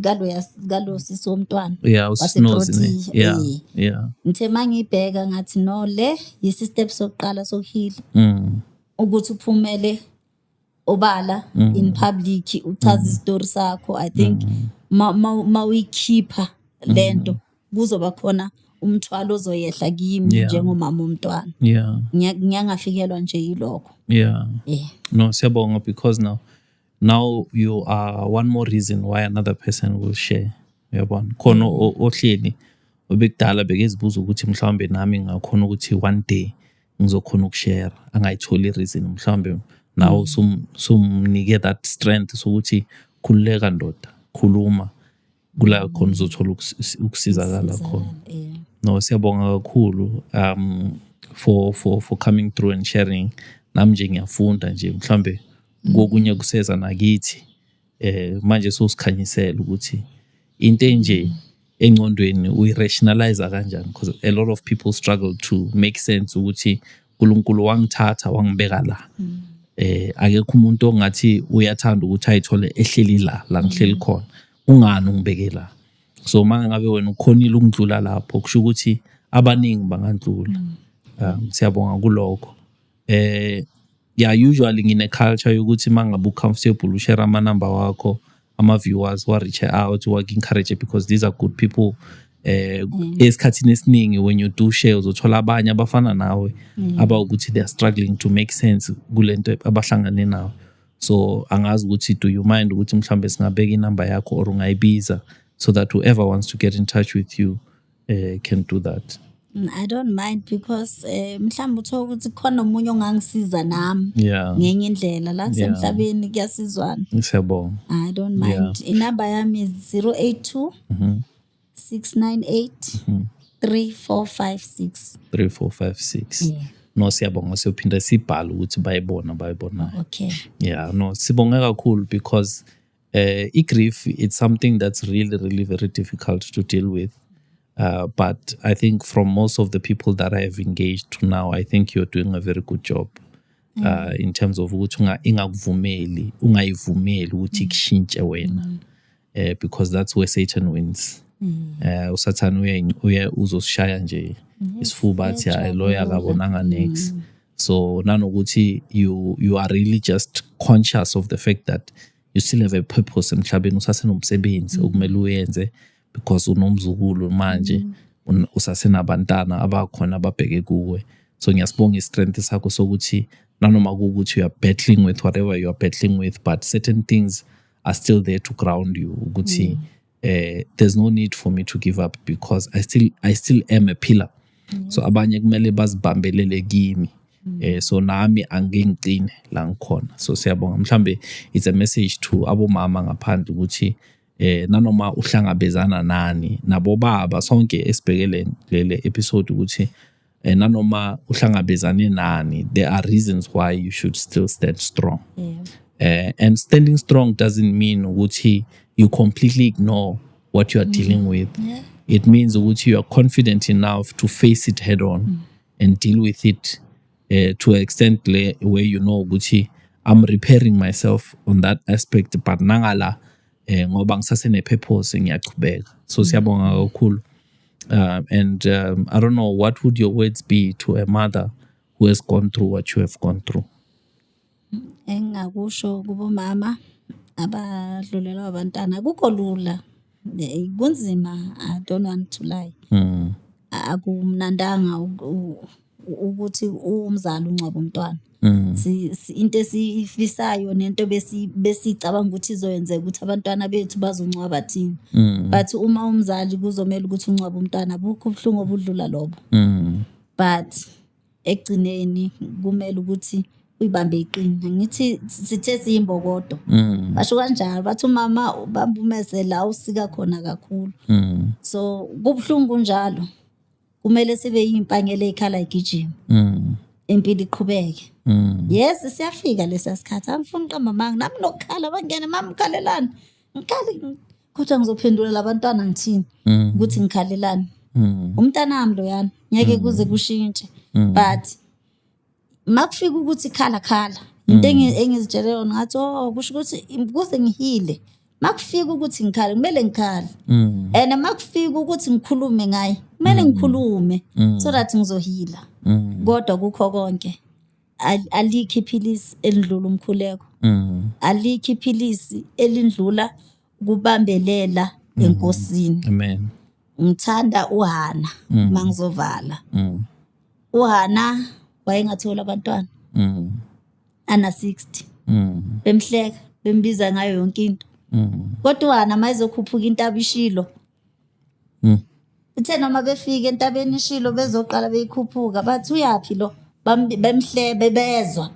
kaloya kalo sisi womntwana Usinozi, ne? waseProtea, eh. Ngithe mangibheka ngathi no, le yisi step sokuqala sokuheal, ukuthi uphumele obala in public, uchaze isitori sakho. I think ma uyikhipha lento, kuzoba khona umthwalo ozoyehla kimi njengomama womntwana. Ngiyangafikelwa nje yilokho. Yeah. No, siyabonga, because now you are one more reason why another person will share. Uyabona? Khona ohleli obekudala bekezibuza ukuthi mhlawumbe nami ngakhona ukuthi one day ngizokhona ukushare, angayitholi reason. Mhlawumbe nawe sumnike that strength sokuthi khululeka ndoda, khuluma, kula khona uzothola ukusizakala khona. Yeah. No, siyabonga kakhulu for coming through and sharing. Nami nje ngiyafunda nje, mhlambe kokunye kuseza nakithi. Manje sosikhanyisela ukuthi into enje engcondweni uyirationalize kanjani, because a lot of people struggle to make sense ukuthi uNkulunkulu wangithatha wangibeka la. Akekho umuntu ongathi uyathanda ukuthi ayithole ehleli la la ngihleli khona. Ungani ungibeke la? So uma ngabe wena ukhonile ukundlula lapho, kusho ukuthi abaningi bangandlula. Siyabonga kulokho. Yeah, usually ngine culture yokuthi mangabe ucomfortable ushare ama number wakho, ama viewers wa reach out, wa encourage, because these are good people. Esikhathini esiningi when you do share, uzothola abanye abafana nawe abawukuthi they are struggling to make sense kulento abahlangane nayo. So angazi ukuthi do you mind ukuthi mhlambe singabeka inamba yakho or ungayibiza so that whoever wants to get in touch with you can do that? I don't mind, because mhlawumbe uthola ukuthi khona omunye ongangisiza nami ngenye indlela la kusemhlabeni, kuyasizwana. Siyabonga. I don't mind. Inamba yami is 082 698 3456. 3456. Yeah. No, siyabonga. Siyophinda sibhale ukuthi bayibona bayibonayo. Okay. Yeah, no, sibonge kakhulu, because i-grief, it's something that's really really very difficult to deal with. But I think from most of the people that I have engaged to now, I think you're doing a very good job in terms of ukuthi ingakuvumeli, ungayivumeli ukuthi ikushintshe wena, because that's where Satan wins. Usathane uye uzosishaya nje isifuba athi, "Hayi, loya akabonanga next." So nanokuthi you are really just conscious of the fact that you still have a purpose emhlabeni, usasenomsebenzi okumele uyenze, because unomzukulu manje, usasenabantana abakhona ababheke kuwe. So ngiyasibonga i-strength sakho sokuthi nanoma kuwukuthi you are battling with whatever you are battling with, but certain things are still there to ground you ukuthi there's no need for me to give up, because I still am a pillar. So abanye kumele bazibambelele kimi, so nami angike ngicine la ngikhona. So siyabonga. Mhlambe it's a message to abomama ngaphandle ukuthi nanoma uhlangabezana nani, nabo baba sonke esibhekele lele episode, ukuthi nanoma uhlangabezane nani, there are reasons why you should still stand strong. And standing strong doesn't mean ukuthi you completely ignore what you are dealing with. It means ukuthi you are confident enough to face it head on and deal with it to an extent where you know ukuthi I'm repairing myself on that aspect, but nangala ngoba ngisasene purpose, ngiyachubeka. So siyabonga kakhulu. And I don't know, what would your words be to a mother who has gone through what you have gone through? Engingakusho kubomama abadlulelwa abantwana, akukho lula. Kunzima, I don't want to lie. Akumnandanga ukuthi umzali ungcwabe umntwana. Into esiyifisayo nento besicabanga ukuthi izoyenzeka ukuthi abantwana bethu bazongcwaba thina. But uma umzali kuzomela ukuthi ungcwabe umntwana, abukho ubuhlungu obudlula lobo. But ekugcineni kumele ukuthi uyibambe iqine. Ngithi sithe siyimbokodo. Basho kanjalo, bathi umama ubamba umese la usika khona kakhulu. So kubuhlungu kunjalo. Kumele sibe yimpangela ey'khala igijima. Impilo iqhubeke. Yes, siyafika lesa sikhathi. Angifuni uqamba amanga. Nami nokukhala bangene, mama ukhalelani? Ngikhale kodwa ngizophendula labantwana ngithini? Ukuthi ngikhalelani? Umntanami loyana ngeke kuze kushintshe. But makufika ukuthi khala khala, into engizitshele yona ngathi, oh, kusho ukuthi kuze ngihile. Makufika ukuthi ngikhale, kumele ngikhale. And makufika ukuthi ngikhulume ngaye, kumele ngikhulume so that ngizohila. Kodwa kukho konke, alikho iphilisi elidlula umkhuleko. Alikho iphilisi elindlula ukubambelela enkosini. Amen. Ngithanda uHana mangizovala. uHana wayengathola abantwana ana 60. Bemhleka, bembiza ngayo yonke into. Kodwa uHana mayizokhuphuka intaba iShilo. Ithe noma befika entabeni iShilo bezoqala beyikhuphuka, bathi uyaphi lo? Bemhlebe bezwa.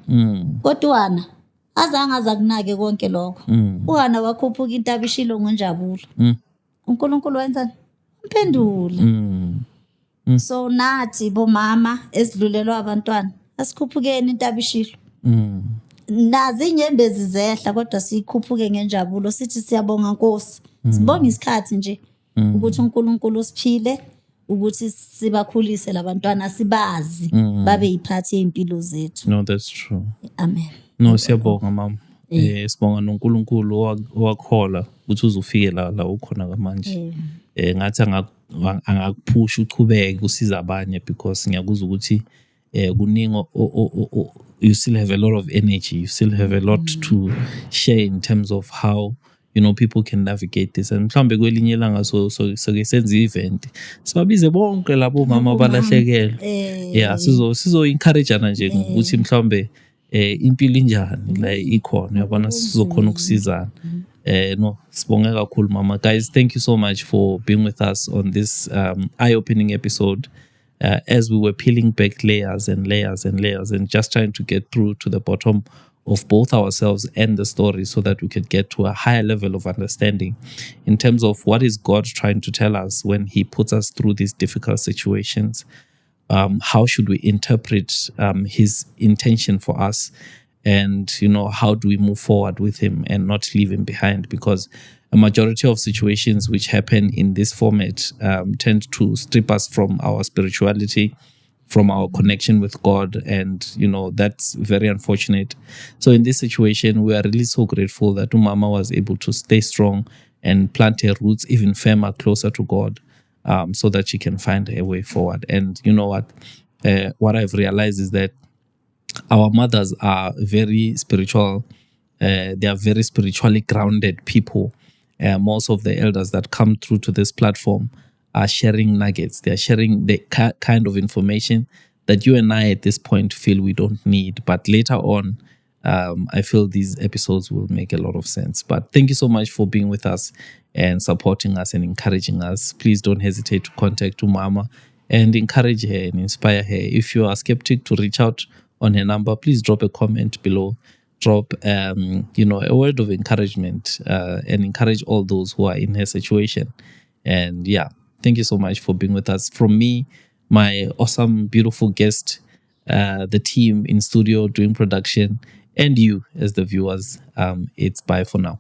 Kodwa uHana azange aza kunake konke lokho. uHana wakhuphuka intaba iShilo ngenjabulo. uNkulunkulu wenzani? Umphendula. So nathi bomama esidlulelwa abantwana, asikhuphukeni intaba iShilo. Nazi inyembezi zehla, kodwa sikhuphuke ngenjabulo, sithi siyabonga Nkosi. Sibonga isikhathi nje ukuthi uNkulunkulu usiphile ukuthi sibakhulise labantwana, sibazi babe yiphathi yempilo zethu. No, that's true. Amen. No, siyabonga mama. Sibonga noNkulunkulu owakhola ukuthi uzufike la ukhona manje. Ngathi angakuphusha uchubeke usiza abanye, because ngiyakuzwa ukuthi kuningi, you still have a lot of energy, you still have a lot to share in terms of how people can navigate this. And mhlawumbe kwelinye ilanga so soke senze i-event, sibabize bonke labo mama abalahlekelwe. Yeah, sizo encourageana nje ukuthi mhlawumbe impilo injani la ikhona, uyabona, sizokhona ukusizana. No, sibonge kakhulu mama. Guys, thank you so much for being with us on this eye-opening episode, as we were peeling back layers and layers and layers and just trying to get through to the bottom of both ourselves and the story, so that we could get to a higher level of understanding in terms of what is God trying to tell us when he puts us through these difficult situations. How should we interpret his intention for us? And how do we move forward with him and not leave him behind? Because a majority of situations which happen in this format tend to strip us from our spirituality, from our connection with God. And that's very unfortunate. So in this situation, we are really so grateful that Umama was able to stay strong and plant her roots even firmer, closer to God, so that she can find a way forward. And you know what? What I've realized is that our mothers are very spiritual. They are very spiritually grounded people. Most of the elders that come through to this platform are sharing nuggets. They are sharing the kind of information that you and I at this point feel we don't need. But later on, I feel these episodes will make a lot of sense. But thank you so much for being with us and supporting us and encouraging us. Please don't hesitate to contact Umama and encourage her and inspire her. If you are skeptic to reach out on her number, please drop a comment below. Drop, a word of encouragement, and encourage all those who are in her situation. Thank you so much for being with us. From me, my awesome, beautiful guest, the team in studio doing production, and you as the viewers, it's bye for now.